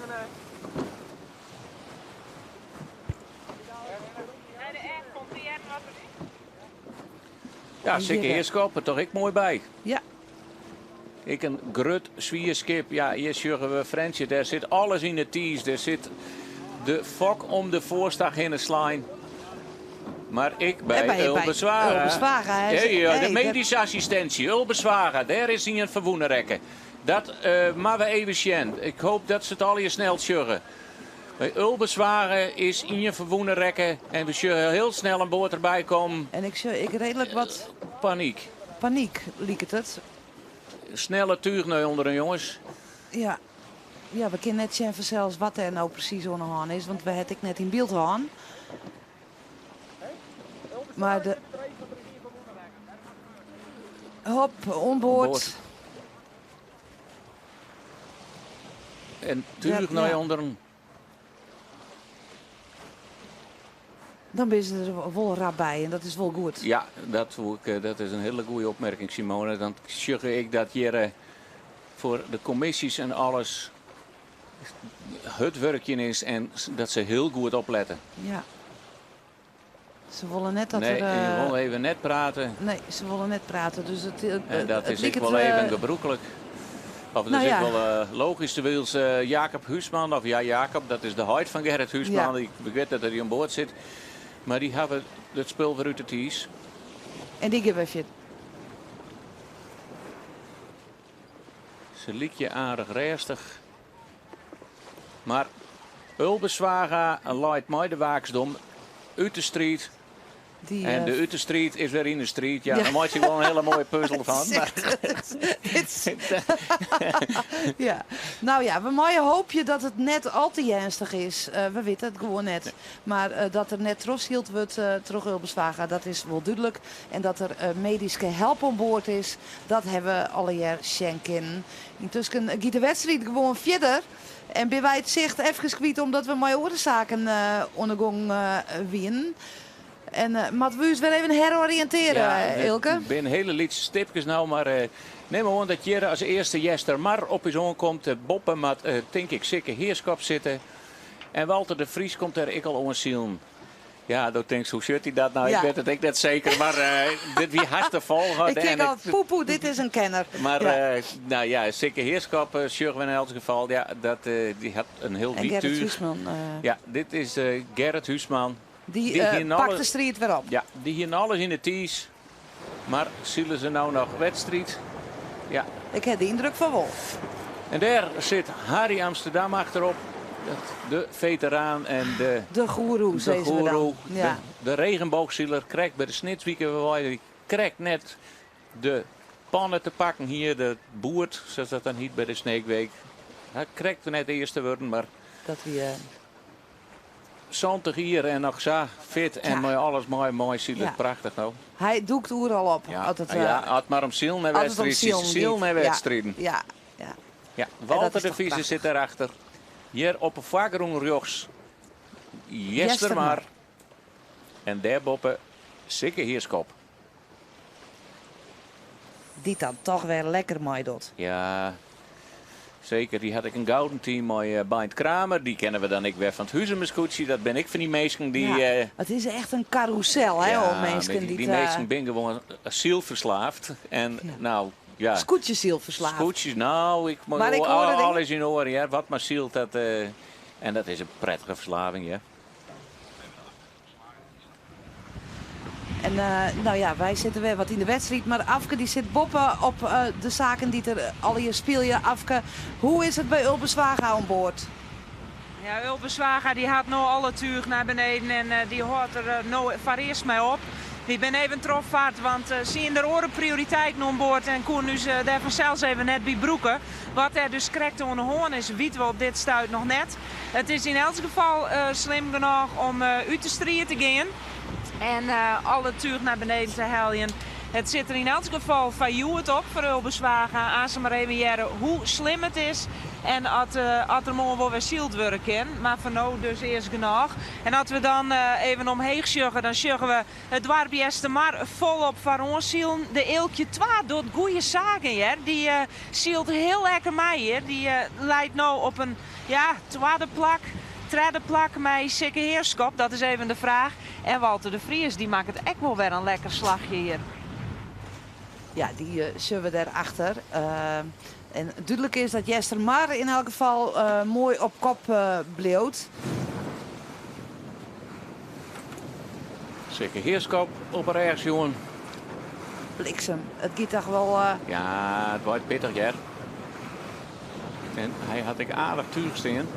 Ja, Sikke Heerschop er toch ek moai by. Ja. Ek in grut swier skip. Ja, hjir sjogge we Frjentsjer. Dêr sit alles yn de tiis. Dêr sit de fok om de foarstach hinne slein. Mar ek by, by Ulbe Zwaga. Ulbe Zwaga, hy is- Hey, de hey, dat- medyske assistinsje, Ulbe Zwaga, dêr is ien ferwûne rekke. Dat moatte we even sjen. Ik hoop dat se it allegear snel sjogge. By Ulbe Zwaga is ien ferwûne rekke en we sjogge hiel snel in boat derby kommen. En ik sjoch ek reedlik wat Panyk. Panyk, liket it. Snelle túch nei ûnderen, jonges. Ja. Ja, we kinne net sjen fansels wat dêr no presys oan de hân is, want we ha it ek net yn byld hân. Mar de... Hop, oan board. En túch nei ûnderen. Dan binne se der wol rap by en dat is wol goed. Ja, dat, woe ik, dat is in hiele goede opmerking, Simone. Dan sjoch ik dat hjir foar de kommisjes en alles hurd wurkjen is en dat se hiel goed oplette. Ja. Se wolle net dat Nee, der. je wolle even net prate. Nee, se wolle net prate. Dus it En dat it is ek liket, wol even gebrûklik. Of dat Nou is ja. ek wol logysk. Terwijl Jacob Huisman, of ja, Jacob, dat is de heit fan Gerrit Huisman. Ja. Ik wit dat er oan board sit. Mar dy hawwe it spul wer út de tiis. En dy gean wer fierder. Se lykje aardich rêstich. Mar Ulbe Zwaga leit mei de waaksdom út de striid. Die, En de út de striid is wer yn de striid. Ja, dan meitsje ik wol in hiele moaie puzzel fan. Mar Ja. Nou ja, we meie hoopje dat it net al te earnstich is. We witte it gewoan net. Mar dat der net trochsyld wurdt troch Ulbe Zwaga, dat is wol dúdlik. En dat der medyske help oan board is, dat hawwe we allegear sjen kinnen. Yntusken giet de wedstriid gewoan fierder. En binne wy it sicht efkes kwyt omdat we mei oare saken oan de gong wienen. En moatte we ús wer even heroriïntearje, Ja, Eelke? it binne hiele lytse stipkes no, mar nim oan dat hjir as earste Eastermar op ús oankomt. Boppe moat, tink ik, Sikke Heerschop sitte. En Walter de Vries komt dêr ek al oan silen. Ja, do tinkst, hoe sjocht hy dat no? Ja. Ik wit it ek net seker, mar dit wie hast te folgen. Ik tink En al, poepoe, dit is in kenner. Mar Ja. Nou ja, Sikke Heerschop sjogge we yn elts gefal. Ja, dat, dy hat in hiel En wyt Gerrit túch. Huisman, Ja, dit is Gerrit Huisman. Die, Die hier pakt alle- de striid wer op. Ja, dy hie alles yn de tiis. Mar sile se no noch wedstriid? Ja. Ik ha de yndruk fan wol. En dêr sit Harry Amsterdam achterop. De veteraan en de De goeroe, de sizze we dan. goeroe. Ja. De regenboogsiler krekt by de Snitswike wei. Dy krekt net de panne te pakken hier. De boerd, sa't dat dan hjit by de Sneekweek. Hy krekt net earste wurden, mar Dat wie, 70 jier en noch sa fit en Ja. mei alles mei, moai silen. Ja. Prachtich no. Hy dûkt oeral op. Ja, As it, ja, as it mar om silen en as it om wedstriden, silen silen giet. en wedstriden. Ja, ja. Ja, dat Walter is de toch Vries prachtich. sit daarachter. Hjir op de foargrûn rjochts Eastermar. Eastermar. En dêrboppe Sikke Heerschop. Dy't dan toch wer lekker meidocht. Ja, seker. Dy hat ek in gouden team mei Beint Kramer. Dy kenne we dan ek wer fan it Huzumer skûtsje. Dat bin ek fan dy minsken dy, Ja, it is echt in karrûsel, hè, Ja, om minsken dy dy't, dy minsken binne gewoan sylferslaafd. En Ja. nou, ja. Skûtsjesylferslaafd. Skûtsjes, nou, ik mei Mar ik hoorde dingen- alles yn oare, ja. Wat mar sylt, dat, en dat is in prettige ferslaving, ja. En nou ja, wy sitte wer wat yn de wedstriid, mar Afke dy sit boppe op de saken dy't der allegear spylje. Afke, hoe is it by Ulbe Zwaga oan board? Ja, Ulbe Zwaga dy hat no alle túch nei beneden en dy hâldt der no foarearst mei op. Wy binne even trochfard, want se hiene der oare prioriteiten oan board en koene ús dêr fansels even net by brûke. Wat dêr dus krekt oan de hân is, witte we op dit stuit noch net. It is yn elts gefal slim genôch om út de striid te gean en alle túch nei beneden te heljen. It sit der yn elts gefal foar hjoed op foar Ulbe Zwaga. Aanst mar even hearre hoe slim it is en at der moarn wol wer syld wurde kin. Mar foar no dus earst genôch. En at we dan even omheech sjogge, dan sjogge we it doarp Eastermar folop foaroan silen. De Eelkje 2 docht goede saken hear. Dy sylt hiel lekker mei hjir. Dy leit no op in ja, twadde plak, tredde plak mei Sikke Heerschop. Dat is even de fraach. En Walter de Vries dy makket ek wol wer in lekker slachje hjir. Ja, dy sjogge we dêr achter. En dúdlik is dat Eastermar yn elk gefal moai op kop bliuwt. Sikke Heerschop op 'e rêch sjoen. Bliksem, it giet toch wol. Ja, it waait pittich hear. En hy hat ek aardich túch stean.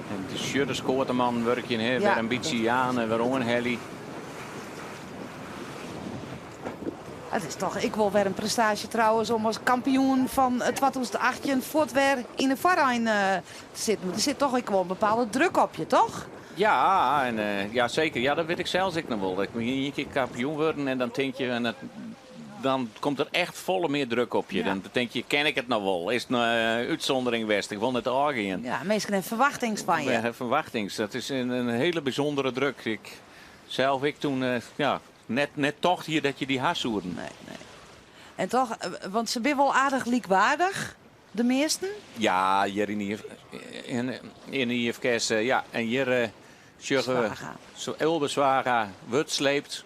En de sjudde skoateman wurkjen hè, wer in bytsje jaan en wer oanhelje. It is toch ek wol wer in prestaasje trouwens om as kampioen fan 2018 fuort wer yn de foarein te sitten. Want der sit toch ek wol in bepaalde druk op je, toch? Ja, en, ja seker. Ja, dat wit ik sels ek noch wol. Ik bin ien kear kampioen wurden en dan tink je, en dat, dan komt der echt folle mear druk op je. Dan tink je, kin ik it noch wol? Is it in útsûndering west? Ik wol net ôfgean. Ja, minsken hawwe ferwachtings fan je. Hawwe ferwachtings. Dat is in hiele bysûndere druk. Ik sels ek toen, ja, net tocht hie dat je dy ha soenen. Nee, nee. En toch, want se binne wol aardich lykwaardich, de measten? Ja, hjir yn de IFKS, ja. En hjir sjogge we Ulbe Zwaga wurdt sleept.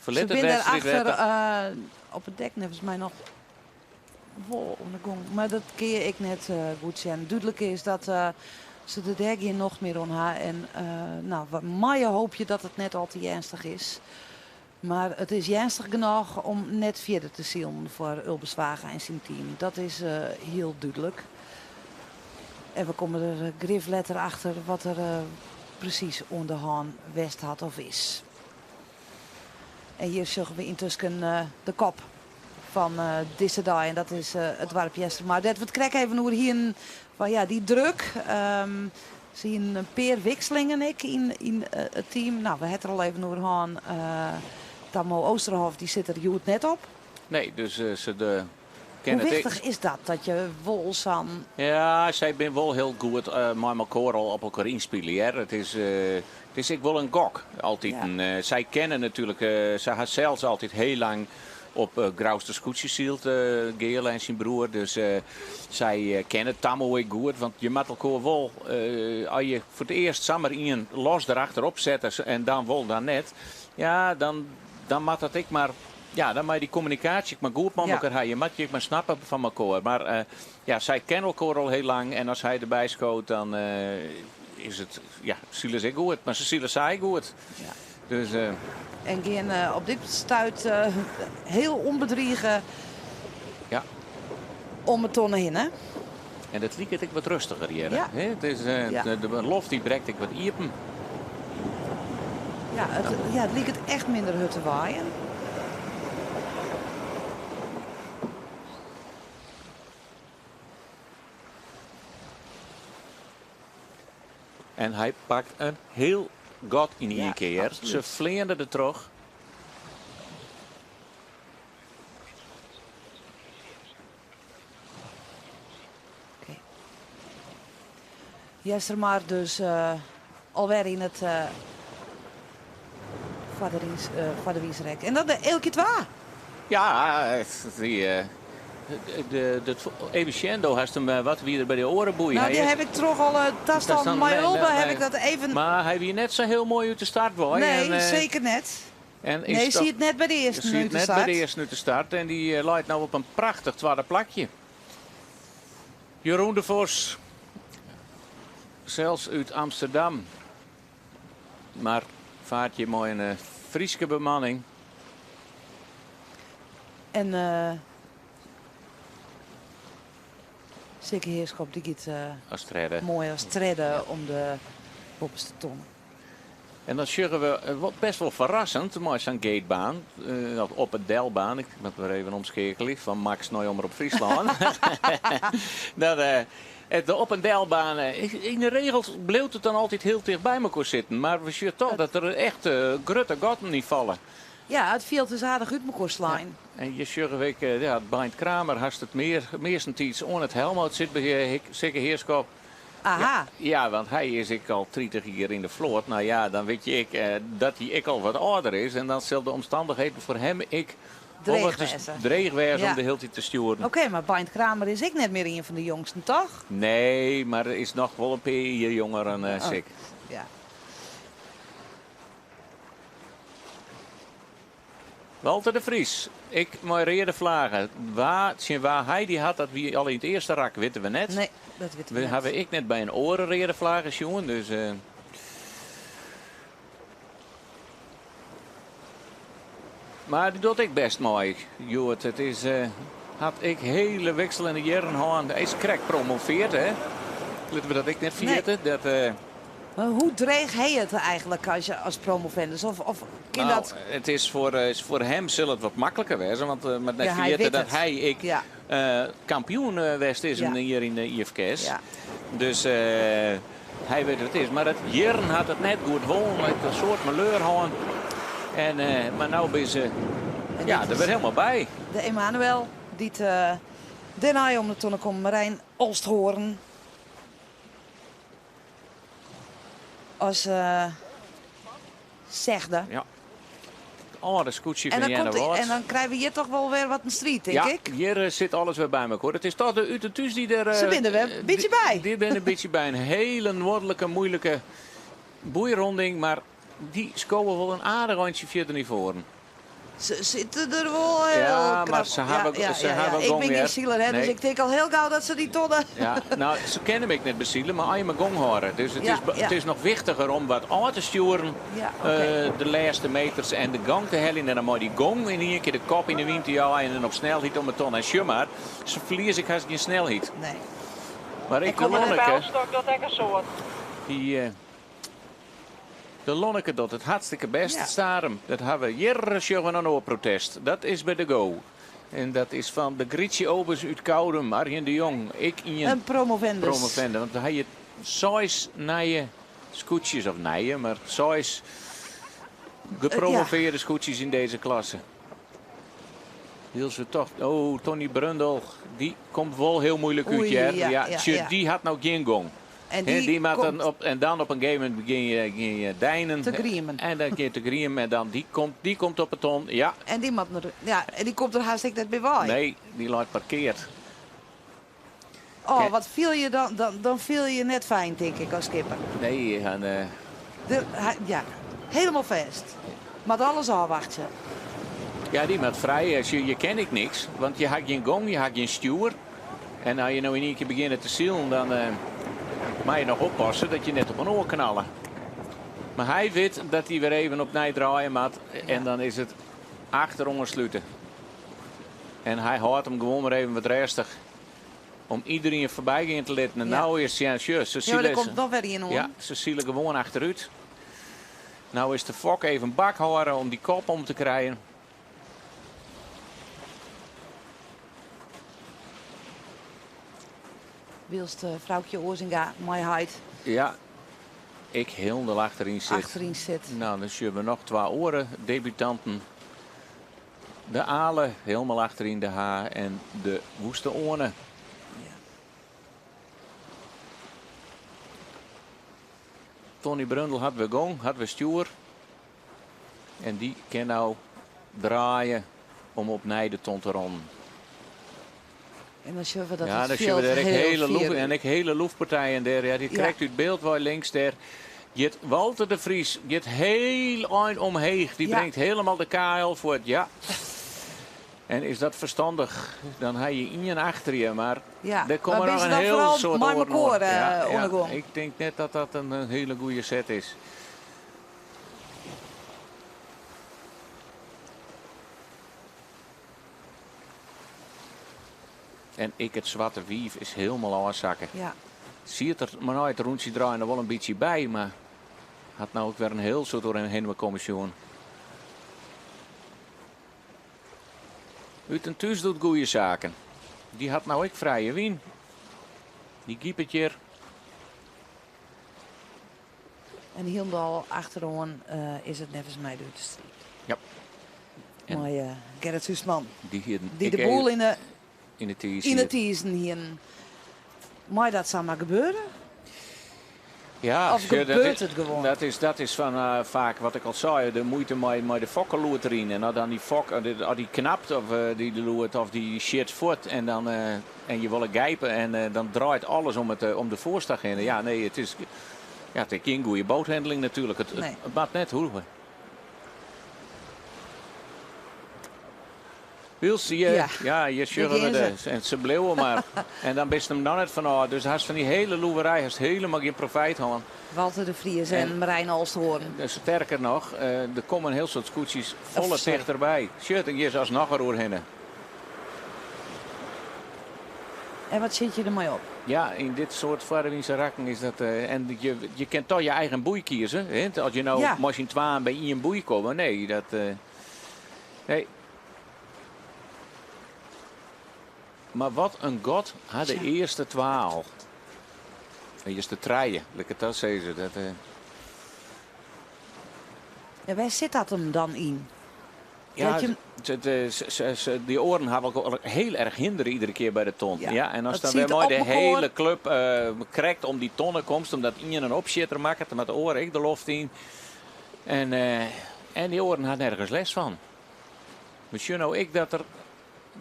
Se binne der achter op it dek neffens my noch wol oan de gong. Mar dat kin je ek net goed sjen. Dúdlik is dat se der dêr gjin nocht mear oan ha. En no, we meie hoopje dat it net al te earnstich is. Mar it is earnstich genôch om net fierder te silen foar Ulbe Zwaga en syn team. Dat is hiel dúdlik. En we komme der grif letter achter wat der presys oan de hân west hat of is. En hjir sjogge we yntusken de kop fan dizze dei. En dat is it doarp Eastermar. Dêr't we it krekt even oer hienen, fan ja, dy druk. Se hienen in pear wikselingen ek yn it team. No, we ha it der al even oer hân. Tammo Oosterhof dy sit der hjoed net op. Nee, dus se de Hoe wichtich is dat, dat je wol sa'n. Ja, sy binne wol hiel goed mei elkoar al op elkoar ynspylje, hear. It is, it is ek wol in gok, altiten. Sy kenne natuerlik, sy ha sels altyd hiel lang op Grouster skûtsjes syld, Geale en syn broer. Dus sy kenne Tammo ek goed, want je moatte elkoar wol, as je foar it earst samar ien los derachterop sette en dan wol, dan net, ja, dan, dan moat dat ek mar. Ja, dan mei dy kommunikaasje ek mar goed mei elkoar ha. Je moatte je ek mar snappe fan elkoar. Mar ja, sy kenne elkoar al hiel lang en as hy derby skoot, dan is it, ja, sile se ek goed. Mar se sile sa ek goed. Dus, En gean op dit stuit hiel ûnbedrige om 'e tonne hinne. En it liket ek wat rêstiger hjir. Hè? It is, de loft dy brekt ek wat iepen. Ja, it liket echt minder hurd te waaien. En hy pakt in hiel gat yn ien kear. Se fleane der troch. Eastermar dus alwer yn it foarderwiisrek. En dan de Eelkje 2. Ja, dy, de, even sjen, do hast him, wat wie der by de oare boei? Nou, dy haw ik troch alle tastannen mei Ulbe haw ik dat even. Mar hy wie net sa hiel moai út de start wei. Nee, seker net. En is Nee, siet net by de earsten siet út de net by start. de earsten út de start en dy leit no op in prachtich twadde plakje. Jeroen de Vos, sels út Amsterdam, mar faart hjir mei in Fryske bemanning. En Sikke Heerschop dy giet As tredde. moai as tredde om de boppeste tonne. En dan sjogge we wat best wol ferrassend mei sa'n gatebaan, of op 'e delbaan, ik moat wer even omskeakelje fan Max nei Omrop Fryslân. Dat De op en delbaan, yn de regel bliuwt it dan altyd hiel ticht by mekoar sitten, mar we sjogge toch dat der echt grutte gatten yn falle. Ja, it fjild is aardich út mekoar slein. Ja. En hjir sjogge we ek, ja, Beint Kramer hast it mear, meastentiids oan it helmhout sit by Sikke Heerschop. Aha. Ja, ja, want hy is ek al 30 jier yn de float. Nou ja, dan wit je ek dat hy ek al wat âlder is en dan sil de omstannichheden foar him ek wol Dreech wat wêze. dreech wêze om Ja. de hiele tiid te stjoeren. Oké, mar Beint Kramer is ek net mear ien fan de jongsten, toch? Nee, mar is noch wol in pear jier jonger dan Oh, Sik. ja. Walter de Vries, ek mei reade flagge. Wa, tsjin wa hy dy hat, dat wie al yn it earste rak, witte we net. Nee, dat witte we We net. hawwe ek net by in oare reade flagge sjoen, dus. Mar dy docht ek bêst mei, Hjoed. It is, hat ek hiele wikseljende jierren hân. Hy is krekt promoveerd, hè? Litte we dat ek net Nee. ferjitte. Dat, Mar hoe dreech ha je it eigenlik as je as promovendus? Of, of kin Nou, dat... it is foar, foar him sil it wat makliker wêze, want moat net Ja, hy ferjitte wit dat it. hy ek kampioen west is Ja. in jier yn de IFKS. Ja. Dus hy wit wat it is. Mar it jierren hat it net goed wollen, it in soad maleur hân. En, mar no binne se, En ja, dit der is wer helemaal by. De Emanuel, dy't dêrnei om de tonne komt, Marijn Olsthoorn. As sechde. Ja. Âlde skûtsje En fan dan, komt, Earnewâld. en dan krije we hjir toch wol wer wat in striid, tink Ja, ik. hjir sit alles wer by mekoar. It is toch de Ut en Thús dy't der, Se binne der wer in bytsje by. Dy binne in bytsje by. In hiele noardlike, moeilike boeironding, mar dy skowe wol in aardich eintsje fierder nei foaren. Se sitte der wol hiel Ja, mar krap se op. hawwe Ja, se ja, ja. hawwe Ik gong bin gjin hear. siler, hè, dus Nee. ik tink al hiel gau dat se dy tonne. Ja, no, se kinne him ek net besile, mar as je mar gong hâlde. Dus it Ja, is, ja. it is noch wichtiger om wat ôf te stjoeren, Ja, oké. de lêste meters en de gong te heljen. En dan mei dy gong yn ien kear de kop yn de wyn te jouwen en dan op snelheid om 'e ton. En sjoch mar, se ferlieze ek hast gjin snelheid. Nee. Mar ek En de kom maar Lonneke, Pijlstok docht ek in soad. dy, de Lonneke docht it hartstikke bêst. Ja. Starum, dat hawwe we hjir sjogge we in oar protest. Dat is by de Go. En dat is fan de Grietje Obers út Koudum, Arjen de Jong. Ek ien In promovendus. promovendus. Want dan ha je seis nije skûtsjes, of nije, mar seis gepromoveerde skûtsjes yn dizze klasse. Hiel se toch. Oh, Tony Brundel, dy komt wol hiel muoilik út, Oei, hear. ja, Ja, ja, tsje, ja. dy hat no gjin gong. En Hè, dy dy moat dan komt op, en dan op in gegeven momint begjin je deinen. Te griemen. En dan gean je te griemen en dan dy komt op 'e ton. Ja. En dy moat der, ja, en dy komt der hast ek net by wei. Nee, dy leit parkeard. Oh, Kijk. wat fiel je dan, dan, dan fiel je je net fijn, tink ik, as skipper. Nee, en, De, hy, ja, hielendal fêst. Moat alles ôfwachtsje. Ja, dy moat frij. Als je, je ken ik niks, want je hat gjin gong, je hat gjin stjoer. En as je no yn ien kear begjinne te silen, dan moat je noch oppasse dat je net op in oar knalle. Mar hy wit dat hy wer even opnij draaie moat en dan is it achteroan slute. En hy hâldt him gewoan mar even wat rêstich om iderien foarby gean te litten. En Ja. no is ja, sjoch, se Ja, mar der sile komt noch wer ien oan. Ja, se sile gewoan achterút. No is de fok even bak hâlde om dy kop om te krijen. Wylst Froukje Oazinga mei heit Ja, ek hielendal achteryn sit. achteryn sit. No, dan sjogge we noch twa oare debutanten. De Ale, hielendal achteryn de H en de Woeste Oane. Ja. Tony Brundel hat wer gong, hat wer stjoer. En dy kin no draaie om opnij de ton te ronnen. En dan sjogge we dat Ja, it dan sjogge we fjild dêr ek hiel hiele loef, fier en ek hiele loefpartijen dêr. Ja, dy Ja. krekt út byld wei links dêr. Giet Walter de Vries giet hiel ein omheech. Dy Ja. bringt hielendal de KL fuort. Ja. En is dat ferstannich? Dan ha je ien achter je, mar Ja, der komme mar noch binne se in dan hiel foaral soad mei oaren mekoar, oan. Ja, oan ja. de gong? Ik tink net dat dat in hiele goede set is. En ek it Swarte Wief is hielendal ôfsakke. Ja. Siet der mar nei it rûntsje draaien der wol in bytsje by, mar hat no ek wer in hiel soad oer him hinne komme sjoen. Ut en Thús docht goede saken. Dy hat no ek frije wyn. Dy gipet hjir. En hielendal achteroan is it neffens my de út de striid. Ja. Mei Gerrit Huisman. Dy hienen Dy de boel yn de, yn de tiis yn de tizen hienen. Mei dat samar gebeure? Ja, Of gebeurt it gewoan? Dat is fan eh, faak wat ik al sei, de muoite mei de fokkeloed deryn. En as dan dy fok, as dy knapt of eh, dy loed of dy sjit fuort en dan eh, en je wolle gijpen en dan draait alles om, it, om de foarstach hinne. Ja, nee, it is, ja, it is gjin goede boathandeling natuerlik. It, Nee. it moat net hoege. Wylst je, Ja. ja, je sjogge gean we de, en se bliuwe mar. En dan bist him noch net fan ôf. Dus hast fan dy hiele loeverij hast helemaal gjin profijt hân. Walter de Vries en, En- Marijn Olsthoorn. Dus sterker noch, der komme in hiel soad skûtsjes folle sorry. tichterby. Sjoch, hjir is asnoch er oerhinne. En wat sit je der mei op? Ja, yn dit soart foarwynse rakken is dat. En je kin toch je eigen boei kieze. Hè? As je no Ja. mei syn twaen by ien boei komme, nee, dat. Nee. Mar wat in gat ha de Tsja. earste twa al. De earste trije, lit ik it dat sizze. Dat, Ja, wêr sit dat him dan yn? Ja, Dat je- dy oaren hawwe elkoar hiel erch hindere iedere kear by de ton. Ja, Ja, en as dat dan wer siet mei op de elkoar. hiele klup krekt om dy tonne komst, omdat ien in opsjitter makket, dan moat de oare ek de loft yn. En dy oaren ha nergens lêst fan. We sjogge no ek dat der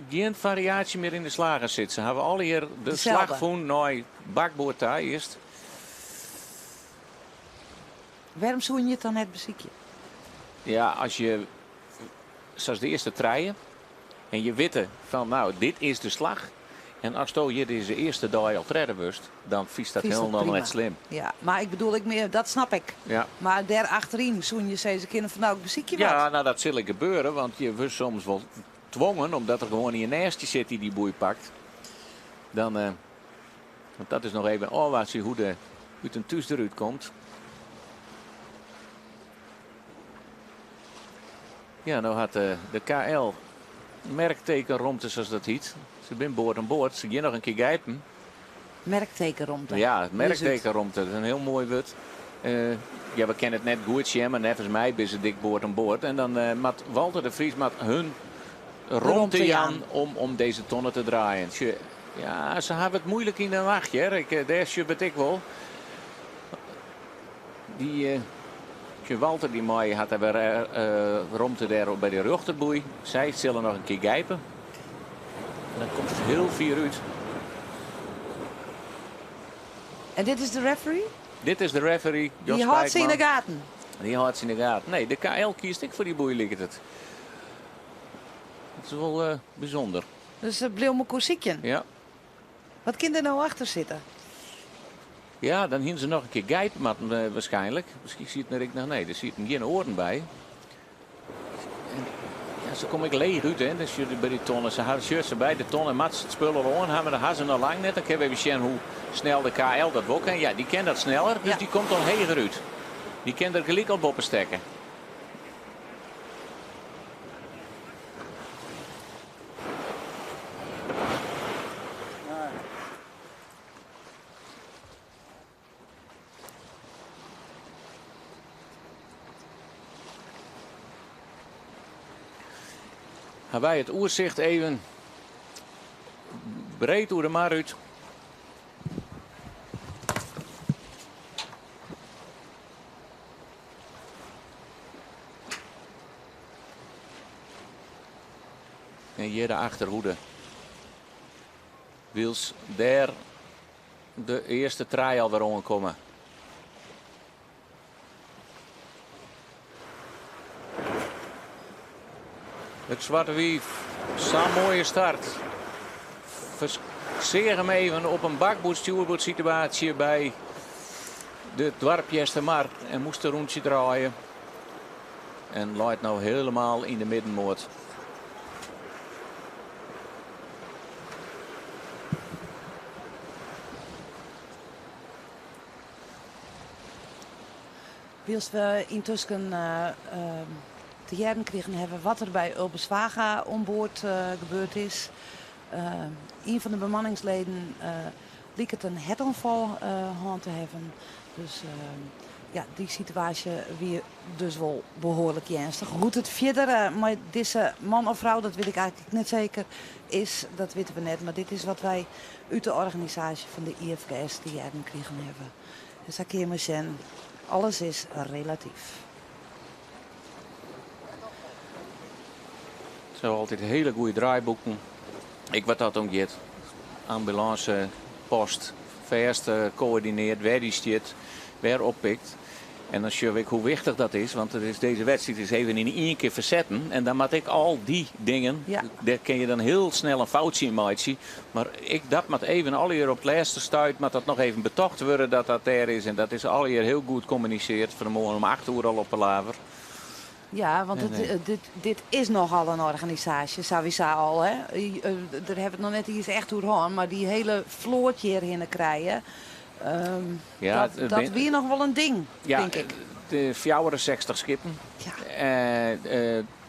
gjin fariaasje mear yn de slagen sit. Se hawwe allegear de Deselde. slach fûn nei bakboard ta earst. Wêrom soene je it dan net besykje? Ja, as je, sa as de earste trije, en je witte fan nou, dit is de slach. En asto hjir dizze earste dei al tredde wurdst, dan fynst dat Fynst dat hielendal prima. net slim. Ja, mar ik bedoel, ik mear, dat snap ik. Ja. Mar dêr achteryn soene je sizze kinne fan nou, ik besykje Ja, wat. nou dat sil ek gebeure, want je wurdt soms wol twongen, omdat der gewoan ien neist je sit dy't dy boei pakt. Dan, want dat is noch even ôfwachtsje hoe't de Ut en Thús derút komt. Ja, no hat de KL merktekenromte, sa as dat hjit. Se binne board oan board. Se gean noch in kear gijpen. Merktekenromte. Ja, merktekenromte. Dat is in hiel moai wurd. Ja, we kinne it net goed sjen, mar neffens my binne se dik board oan board. En dan moat Walter de Vries moat hun romte Romte jaan jaan. om dizze tonne te draaien. Sjoch, ja, se hawwe it muoilik yn de nacht, hear. Ik, dêr sjoch it ek wol. Dy, sjoch, Walter dy mei hat der wer romte dêr by de rjochterboei. Sy sille noch in kear gijpen. En dan komt it hiel fier út. En dit is de referee? Dit is de referee, Jos Dy hâldt se yn de Spijkman. gaten. Dy hâldt se yn de gaten. Nee, de KL kiest ek foar dy boei, liket it. Dat is wol bysûnder. Dus se bliuwe mekoar sykjen. Ja. Wat kin der no achter sitte? Ja, dan hiene se noch in kear gijpe moatten, waarskynlik. Miskien sieten der ek noch... Nee, der sieten gjin oaren by. En, ja, se komme ek leech út, hè. Dus by dy tonne. Se hawwe sjoch, se by de tonne moatte se it spul al oan hawwe, mar dat hawwe se noch lang net. Dan kinne we even sjen hoe snel de KL dat wol kin. Ja, dy kin dat sneller, dus Ja. dy komt al heger út. Dy kin der gelyk al boppe stekke. Ha wy it oersicht even breed oer de mar út. En hjir de achterhoede. Wylst dêr de earste trije alwer oankomme. It Swarte Wief, sa'n moaie start. Ferseach him even op in bakboard-stjoerboard situaasje by de doarp Eastermar en moast in rûntsje draaie. En leit no hielendal yn de middenmoat. Wylst we yntusken te hearren krigen hawwe wat der by Ulbe Zwaga oan board gebeurd is. Ien fan de bemanningsleden Liket in hertoanfal hân te hawwen. Dus ja, dy situaasje wie dus wol behoarlik earnstich. Hoe't it fierder mei dizze man of frou, dat wit ik eigentlik net seker, is, dat witte we net. Mar dit is wat wy út de organisaasje fan de IFKS te hearren krigen hawwe. En sa kinne je mar sjen, alles is relatyf. Se hawwe altyd hiele goede draaiboeken. Ek wat dat oangiet. Ambulânse, post, fêst koördineard wêr dy stiet, wêr oppikt. En dan sjoch ik hoe wichtich dat is, want it is, dizze wedstriid is even yn ien kear fersetten. En dan moat ik al dy dingen, dêr kinne je dan hiel snel in foutsje yn meitsje. Mar ek dat moat even allegear op it lêste stuit moat dat noch even betocht wurde dat dat dêr is. En dat is allegear hiel goed kommunisearre. Fan 'e moarn om 8 oere al op Palaver. Ja, want it, dit, dit is nochal in organisaasje, sawiesa al. Hè? Dêr hawwe we it noch net iens echt oer hân, mar dy hiele float hjirhinne krije, Ja, dat wie noch wol in ding, tink ik. De 64 skippen.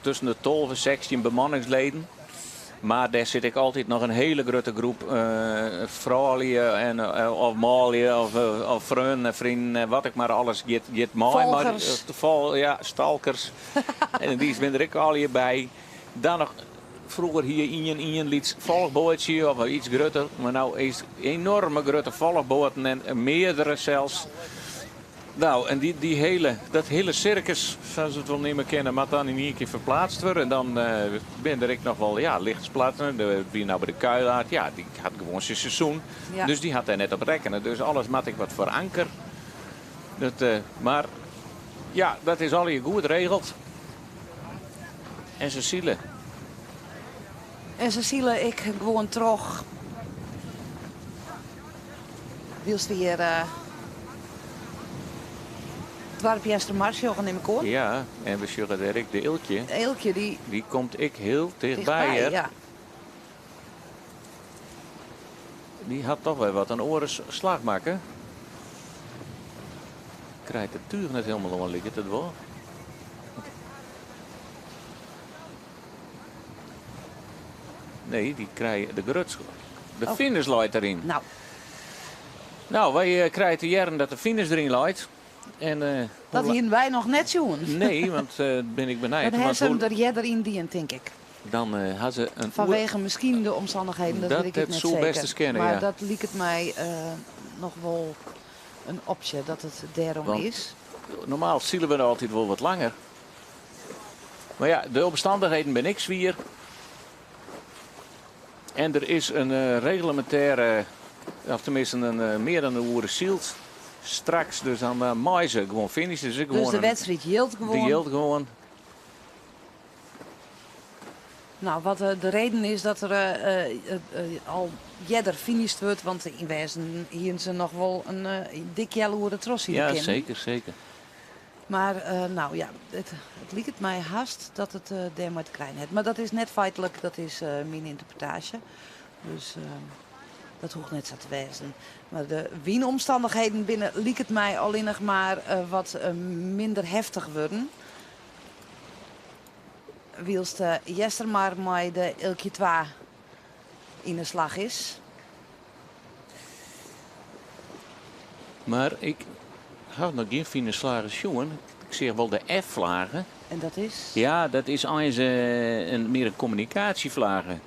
Tusken de 12 en 16 bemanningsleden. Mar dêr sit ek altyd noch in hiele grutte groep froulju en of manlju of freonen en freonen en wat ek mar alles giet mei. Folgers. Fol, ja, stalkers. En dy binne der ek allegear by. Dan noch, froeger hie ien lyts folchboatsje of iets grutter, mar no is enoarme grutte folchboaten en meardere sels. Nou, en dy, dy hiele, dat hiele sirkus, sa't se it wol neame kinne, moat dan yn ien kear ferpleatst wurde. En dan binne der ek noch wol, ja, lichtsplatten. De, wie no by de Kuilaard, ja, dy hat gewoan syn seizoen. Dus dy hat dêr net op rekkene. Dus alles moat ek wat foar anker. Dat, mar ja, dat is allegear goed regeld. En se sile. En se sile ek gewoan troch. Wylst we hjir doarp Eastermar sjogge, nim ik oan. Ja, en we sjogge dêr ek de Eelkje. De Eelkje, dy Dy komt ek hiel tichtby, tichtby, hear. Ja. Dy hat toch wer wat in oare slach makke. Krijt de túch net hielendal oan, liket it wol. Nee, dy krije de grutste. De finish leit deryn. Nou. Nou, wy krije te hearren dat de finish deryn leit. En, Dat hoe hiene wy noch net sjoen. Nee, want bin ik benijd. Dan Want ha se hoe him der earder yn dien, tink ik. Dan ha se in oer- Fanwege miskien de omstannichheden, dat Dat wit ik ek het net soe best seker. eens kinne, Mar ja. dat liket my noch wol in opsje dat it dêrom Want is. Normaal sile we altyd wol wat langer. Mar ja, de omstannichheden binne ek swier. En der is in reglemintêre, of teminsten in mear dan in oere syld straks. Dus dan meie se gewoan finishen. Dus ek Dus gewoan de in wedstriid jildt De gewoan. jildt gewoan. Nou, wat de reden is dat der al earder finished wurdt, want yn wêzen hiene se noch wol in dik healoere trochsile Ja, kinnen. zeker, zeker. Mar nou ja, it liket my hast dat it dêrmei te krijen hat. Mar dat is net feitlik, dat is myn ynterpretaasje. Dus dat hoecht net sa te wêzen. Mar de wynomstannichheden binne, liket my, allinnich mar wat minder heftich wurden. Wylst Eastermar mei de Eelkje 2 yn de slach is. Mar ik ha noch gjin finishflaggen sjoen. Ik seach wol de F-flagge. En dat is? Ja, dat is eins mear in kommunikaasjeflagge.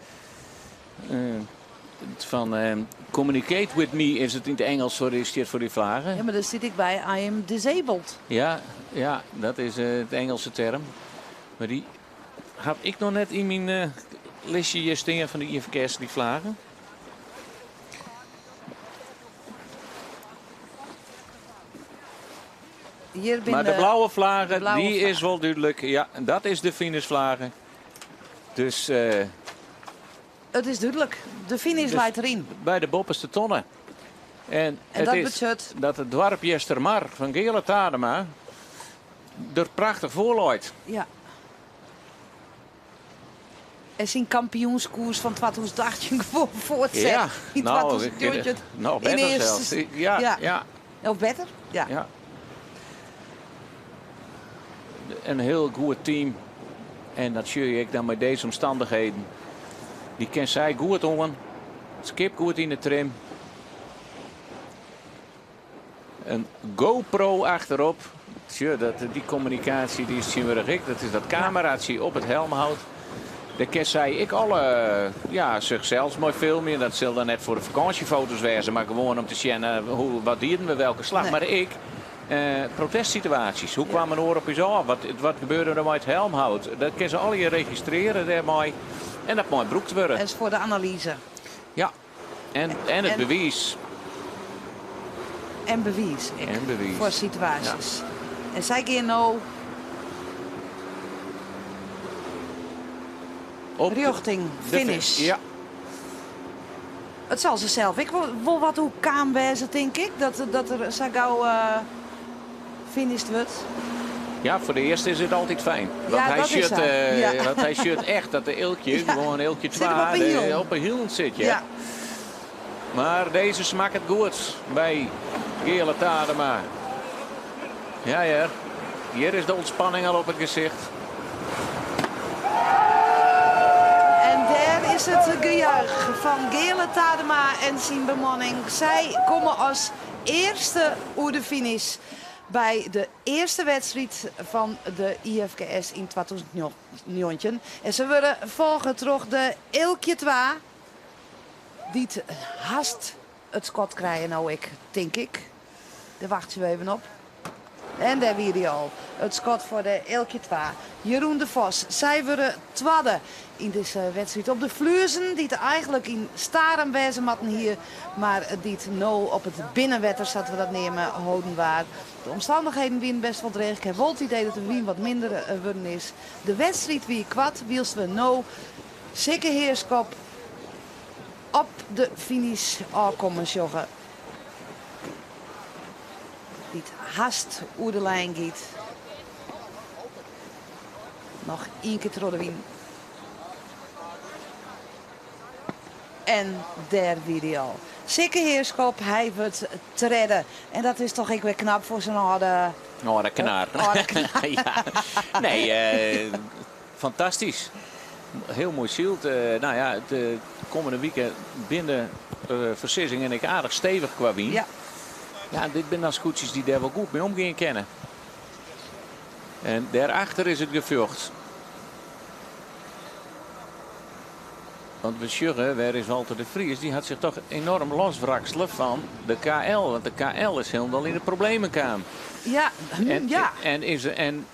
Fan communicate with me is it yn it Ingelsk foar dy, stiet foar dy flagge. Ja, mar dêr sit ik by I am disabled. Ja, ja, dat is it Ingelske term. Mar dy ha ik noch net yn myn listje hjir stean fan de IFKS, dy flaggen. Hjir binne Mar de blauwe flagge, de blauwe dy is flagge. wol dúdlik. Ja, dat is de finishflagge. Dus, It is dúdlik. De finish Dus leit deryn. By de boppeste tonne. En En it dat is betsjut dat it doarp Eastermar fan Geale Tadema der prachtich foar leit. Ja. En syn kampioenskoers fan 2018 gewoan fuortset. Ja, yn nou, 2020. nog In better earste sels. Ja, ja. ja. Of better? Ja. Ja. In hiel goed team. En dat sjoch ik dan mei dizze omstannichheden. Dy kin sy goed oan. It skip goed yn de trim. In GoPro achterop. Sjoch, dat, dy kommunikaasje dy is tsjintwurdich ek. Dat is dat kameraatsje op it helmhout. Dêr kin sy ek alle, ja, sichsels mei filmje. Dat sil dan net foar de fakânsjefoto's wêze, mar gewoan om te sjen hoe, wat dienen we, welke slach. Nee. Mar ek protestsituaasjes. Hoe kwam in oar op ús ôf? Wat, wat gebeurde der mei it helmhout? Dat kin se allegear registrearje dêrmei. En dat mei brûkt wurde. En is foar de analyze. Ja. En, en it bewiis. En bewiis ek. En bewiis. Foar situaasjes. Ja. En sy gean no Op de- rjochting de finish. Ja. It sil se sels ek wol wat oerkaam wêze, tink ik, dat der sa gau finished wurdt. Ja, foar de earste is it altyd fijn. Want Ja, hy dat is sjocht, sa. Ja. want hy sjocht echt dat de Eelkje, Ja. gewoan Eelkje Sit him 2, op 'e de, hielen. op 'e hielen sit. Ja. Ja. Mar dizze smakket goed by Geale Tadema. Ja, hear. Hjir is de ûntspanning al op it gesicht. En dêr is it gejuich fan Geale Tadema en syn bemanning. Sy komme as earste oer de finish by de earste wedstriid fan de IFKS yn 2019. En se wurde folge troch de Eelkje 2, dy't hast it skot krije no ek, tink ik. Dêr wachtsje we even op. En dêr wie dy al. It skot foar de Eelkje 2. Jeroen de Vos. Sy wurde twadde yn dizze wedstriid op de Fluezen, dy't eigenlik yn Starum wêze moatten hie, mar dy't no op it binnenwetter, sa't we dat neame, holden waard. De omstannichheden wienen best wol dreech. Ik ha wol it idee dat de wyn wat minder wurden is. De wedstriid wie koart, wylst we no Sikke Heerschop op de finish ôfkommen sjogge. Dy't hast oer de lijn giet. Noch ien kear troch de wyn. En dêr wie dy al. Sikke Heerschop, hy wurdt tredde. En dat is toch ek wer knap foar sa'n âlde... Âlde knar. Âlde knar. Ja. Nee, fantastysk. Hiel moai syld. No ja, de kommende wike binne de foarsizzingen ek aardich stevich kwa wyn. Ja. Ja, dit binne dan skûtsjes dy't dêr wol goed mei omgean kinne. En dêrachter is it gefjocht. Want we sjogge, wêr is Walter de Vries? Dy hat sich toch enorm loswraksele fan de KL. Want de KL is hielendal yn de problemen kaam. Ja, En, ja. en, is, en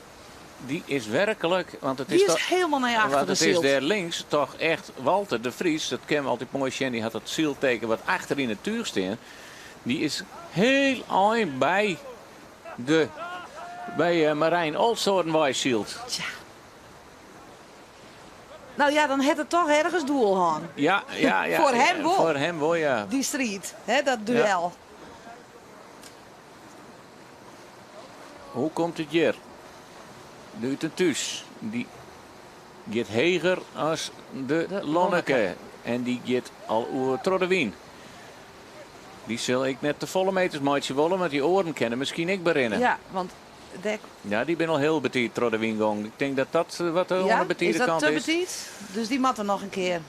dy is werklik, want it Dy is is toch, hielendal nei achter want it is syld. dêr links toch echt Walter de Vries, dat kinne we altyd moai sjen, dy hat dat sylteken wat achter yn it túch stean. Dy is hiel ein by de, by Marijn Olsthoorn wei syld. Tja. Nou ja, dan hat it toch ergens doel hân. Ja, ja, ja. Foar him wol. Foar him wol, ja. Dy striid, hè, dat duel. Ja. Hoe komt it hjir? De Ut en Thús, dy giet heger as de De Lonneke. Lonneke. En dy giet al oer troch de wyn. Dy sil ek net te folle meters meitsje wolle, want dy oaren kinne miskien ek berinne. Ja, want dêr Ja, dy binne al hiel betiid troch de wyn gong. Ik tink dat dat wat oan Ja, de betiide is dat kant te is. betiid? Dus dy moatte noch in kear.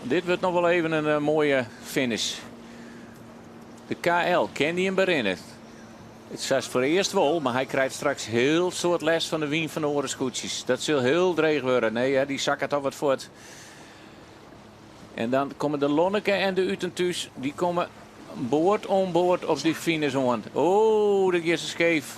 Dit wurdt noch wol even in moaie finish. De KL, kin dy him berinne? It sa foarearst wol, mar hy krijt straks hiel soad lêst fan de wyn fan de oare skûtsjes. Dat sil hiel dreech wurde. Nee, hè, dy sakket al wat fuort. En dan komme de Lonneke en de Ut en Thús, dy komme board oan board op dy finish oan. Oh, dat giet se skeef.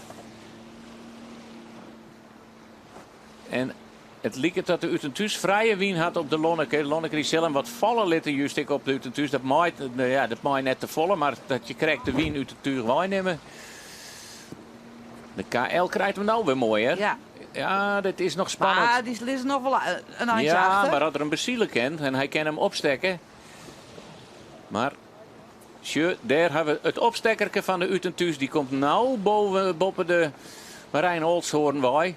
En it liket dat de Ut en Thús frije wyn hat op de Lonneke. De Lonneke dy sil him wat falle litte, just ek op de Ut en Thús. Dat mei, nou ja, dat mei net te folle, mar dat je krekt de wyn út it túch weinimme. De KL krijt him no wer moai, hè? Ja. Ja, dat is noch spannend. Mar dy lizze noch wol in eintsje Ja, achter. mar as er him besile kin en hy kin him opstekke. Mar sjoch, dêr ha we it opstekkerke fan de Ut en Thús. Dy komt no boven, boppe de Marijn Olsthoorn wei.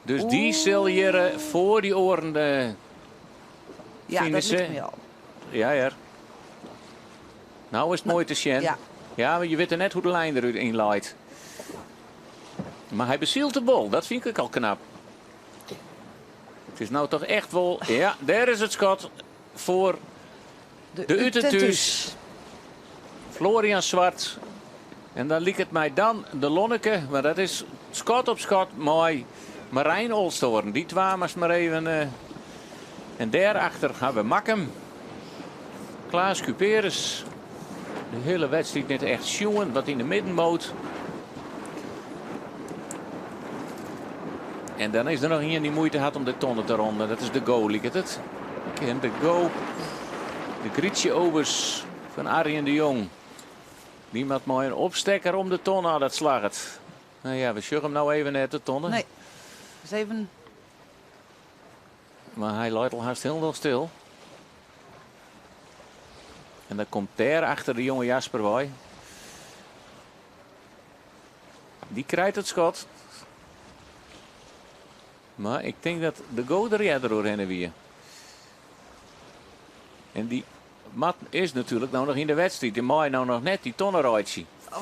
Dus dy sil hjir foar dy oaren Ja, dat finishen. liket my al. Ja, ja. No is it moai te sjen. Ja. Ja, mar je witte net hoe't de lijn derút yn leit. Mar hy besylt de bol, dat fyn ik al knap. It is no toch echt wol. Ja, dêr is it skot foar De De Ut Ut en en Thús. Thús. Florian Zwart. En dan liket my dan de Lonneke, mar dat is skot op skot mei Marijn Olsthoorn. Dy twa moatst mar even. En dêrachter ha we Makkum. Klaas Cuperus. De hiele wedstriid net echt sjoen, wat yn de middenmoot. En dan is der noch ien dy't muoite hat om de tonne te ronden. Dat is de Go, liket it. En de Go, de Grietje Obers fan Arjen de Jong. Dy moat mei in opstekker om de tonne, dat slagget. Nou ja, we sjogge him no even net de tonne. Nee, dus even. Mar hy leit al hast hielendal stil. En dan komt dêr achter de jonge Jasper wei. Dy krijt it skot. Mar ik tink dat de Go der earder oerhinne wie. En dy mat is natuerlik no noch yn de wedstriid. Dy mei no noch net dy tonne reitsje. Oh,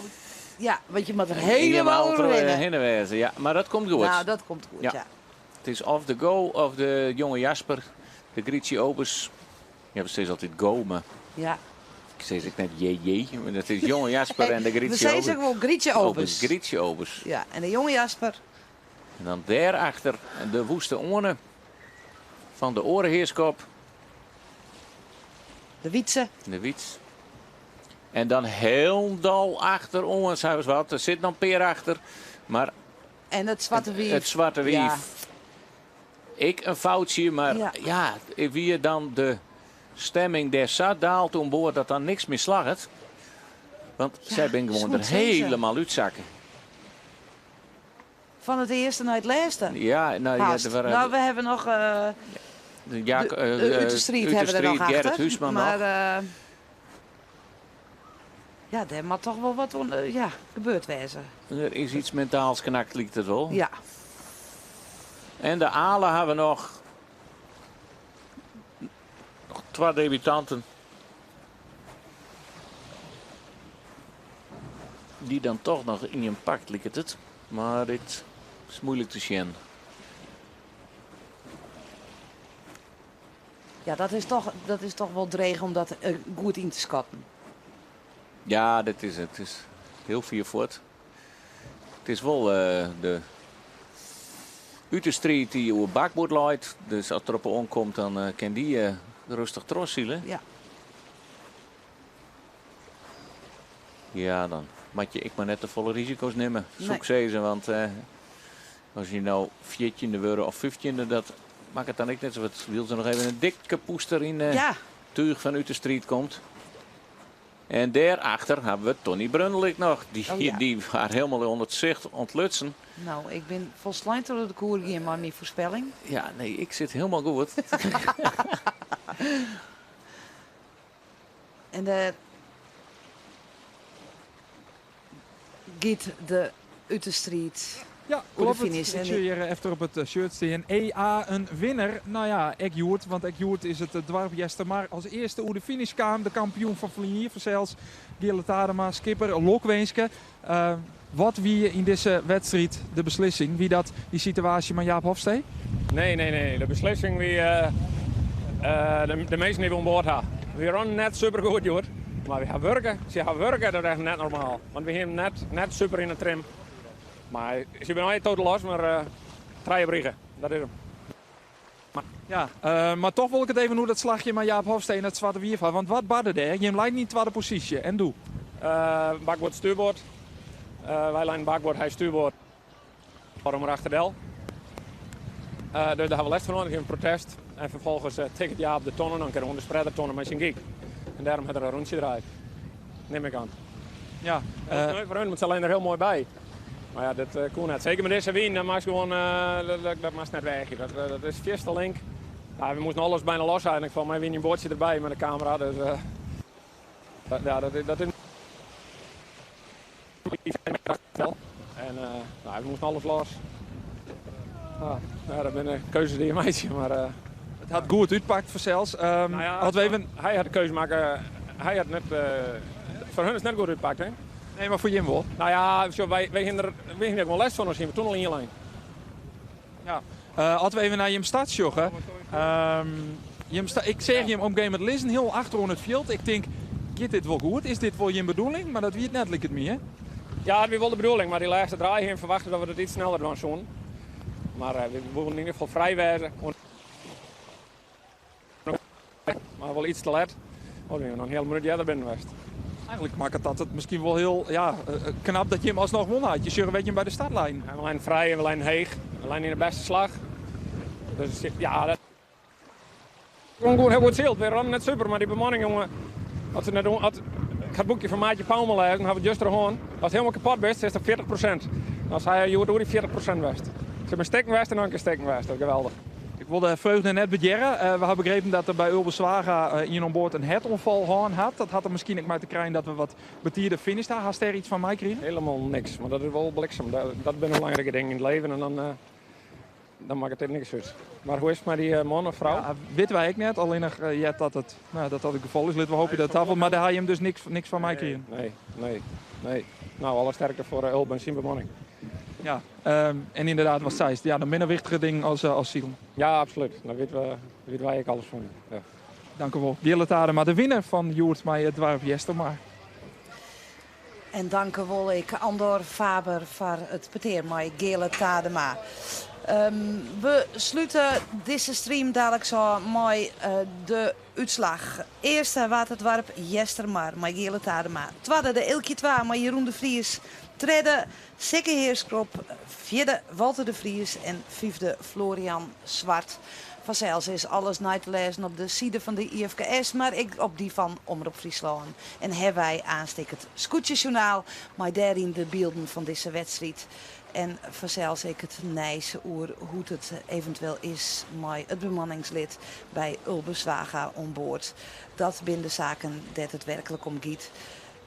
ja, want je moat der helemaal oerhinne. Hinne wêze, ja. Mar dat komt goed. Nou, dat komt goed, ja. It is of de Go of de jonge Jasper, de Grietje Obers. Ja, we sizze altyd Go, mar ja. ik sis ek net JJ, mar dat is jonge Jasper en de We Grietje sizze Obers. gewoan Grietje Obers. Grietje Obers. Ja, en de jonge Jasper. En dan daarachter de woeste Oane van de Oarehearskop. De Wietse. De Wiets. En dan hielendal achter ons, wat. Der sit noch in pear achter. Maar En it Swarte Wief. It Swarte Wief. Ja. Ik in foutsje, mar Ja. ja, wie dan de stemming dêr sa daalt oan board dat dan niks mear slagget. Want Ja, sy binne gewoan soe der sizze. helemaal útsakke. Fan it earste nei it lêste. Ja, nou ja, Haast. der waren Nou, we hawwe noch de Jak, de, de Ut de Striid Ut de hawwe we der noch Striid, Gerrit achter. Huisman Maar noch. ja, dêr moat toch wol wat oan, ja, gebeurd wêze. Der is iets mentaals knakt, liket it wol. Ja. En de Ale hawwe we noch. Noch twa debutanten. Dy't dan toch noch yn in pakt, liket it. Mar dit is muoilik te sjen. Ja, dat is toch wol dreech om dat goed yn te skatten. Ja, dat is it. It is hiel fier fuort. It is wol de Ut de Striid dy't oer bakboard leit. Dus as der op oankomt, dan kin dy rêstich trochsile. Ja. Ja, dan moat je ek mar net te folle risiko's nimme, soe Nee. ik sizze. Want as je no 14e wurde of 15e, dat makket dan ek net sa wat. Wylst der noch even in dikke poester yn túch fan Ut de Striid komt. En dêrachter hawwe we Tony Brundel noch. Dy, Oh, ja. dy waard helemaal ûnder it sicht ûntlutsen. Nou, ik bin folslein troch de koer gien mei myn foarspelling. Ja, nee, ik sit helemaal goed. En dêr giet de Ut de Striid Ja, oer de kloppet. finish. Ik En zie hjir efter op it shirt stean. EA in winner. Nou ja, ek hjoed, want ek hjoed is it doarp Eastermar as earste oer de finish kaam. De kampioen fan ferline jier fansels. Geale Tadema, skipper, lokwinske. Wat wie yn dizze wedstriid de beslissing? Wie dat dy situaasje mei Jaap Hofstee? Nee, nee, nee. De beslissing wie de minsken dy't we oan board ha. We rûnen net supergoed, hjoed. Mar we ha wurke. Se ha wurke, dat is echt net normaal. Want we hienen net super yn de trim. Mar se binne allegear total los, mar trije brige, dat is him. Ja, mar toch wol ik it even oer dat slachje mei Jaap Hofstee en it Swarte Wief ha. Want wat barde dêr? Jim leinen yn twadde posysje. En doe? Bakboard, stuurboard. Wy leinen bakboard, hy stuurboard. Om achterdel. Dus dêr ha we lêst fan hân, in protest. En ferfolgens tikket Jaap de tonne, dan kin er de spreader tonne mei syn gyk. En dêrom hat er in rûntsje draaid. Nim ik oan. Ja, Nee, foar hun, want se leinen der hiel moai by. Mar ja, dat koe net. Seker mei dizze wyn, dan moatst gewoan, dat moatst net weagje. Dat is fierste link. Ja, we moasten alles byna los eigentlik. Foar my wie in boatsje derby mei de kamera. Dus, dat, ja, dat, dat is En nou, we moasten alles los. Ah, ja, dat binne keuzes dy't je meitsje, mar It hat goed útpakt fansels. Nou ja, as we even hy hat de keuze makke. Hy hat net, foar hun is it net goed útpakt, hè? Nee, mar foar jim wol. Nou ja, sjoch, wy hiene der, wy hiene der gewoan lêst fan, as hiene we toen al ien lijn. Ja. As we even nei jim start sjogge. Jim sta, ik seach jim op in gegeven momint lizzen, hiel achter oan it fjild. Ik tink, giet dit wol goed? Is dit wol jim bedoeling? Mar dat wie it net, liket my, hè? Ja, dat wie wol de bedoeling, mar dy lêste draai hie ferwachte dat we dat iets sneller dwaan soenen. Mar we woenen yn ieder gefal frij wêze. Mar wol iets te let. Oh, we noch in heale minút earder binnen west. Eigenlik makket dat it miskien wol hiel ja, knap dat jim alsnoch wûn hat. Je sjogge wêr't jim by de start leinen. Ja, we leinen frij en we leinen heech. We leinen yn de bêste slach. Dus ja, dat Gewoon goed, hiel goed syld. We rammen net super, mar dy bemanning, jonge. As se net doen, as, ik ha it boekje fan Maatje Pauwme lêzen, ha we juster hân. Ast hielendal kapot bist, is dat 40%. Dan sei hy hjoed oer dy 40% west. Se binne stikken west en noch in kear stikken west. Dat is geweldich. Ik wol de freugde net bedjerre. We ha begrepen dat der by Ulbe Zwaga ien oan board in hertoanfal hân hat. Dat hat der miskien ek mei te krijen dat we wat betider finished ha. Hast dêr iets fan meikrigen? Helemaal niks, mar dat is wol bliksem. Dat binne belangrike dingen yn it leven en dan Dan makket dit niks út. Mar hoe is it mei dy man of frou? Ja, witte wy ek net. Allinnich heard dat it, no, dat dat it gefal is. Litte we hoopje dat it tafalt. Mar dêr ha jim dus niks, niks fan meikrigen? Nee, nee, nee. No, alle sterkte foar Ulbe en syn bemanning. Ja, en ynderdaad wat seist, ja, der binne wichtiger dingen as, as silen. Ja, absolút. Dêr witte, witte wy ek alles fan. Ja. Dank u wol. Geale Tadema, de winner fan hjoed mei it doarp Eastermar. En danke wol ik Andor Faber foar it petear mei Geale Tadema. We slute dizze stream daliks ôf mei de útslach. Earste waard it doarp Eastermar mei Geale Tadema. Twadde de Eelkje 2 mei Jeroen de Vries. Tredde Sikke Heerskrop. Fjirde Walter de Vries en fyfde Florian Zwart. Fansels is alles nei te lêzen op de side fan de IFKS, mar ek op dy fan Omrop Fryslân. En hawwe wy aanst ek it Skûtsjesjoernaal mei dêryn de bylden fan dizze wedstriid. En fansels ek it nijs oer hoe't it eventueel is mei it bemanningslid by Ulbe Zwaga oan board. Dat binne de saken dêr't it werklik om giet.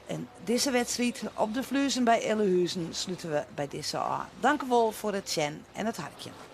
En dizze wedstriid op de Fluezen by Ealahuzen slute we by dizze ôf. Dankewol foar it sjen en it harkjen.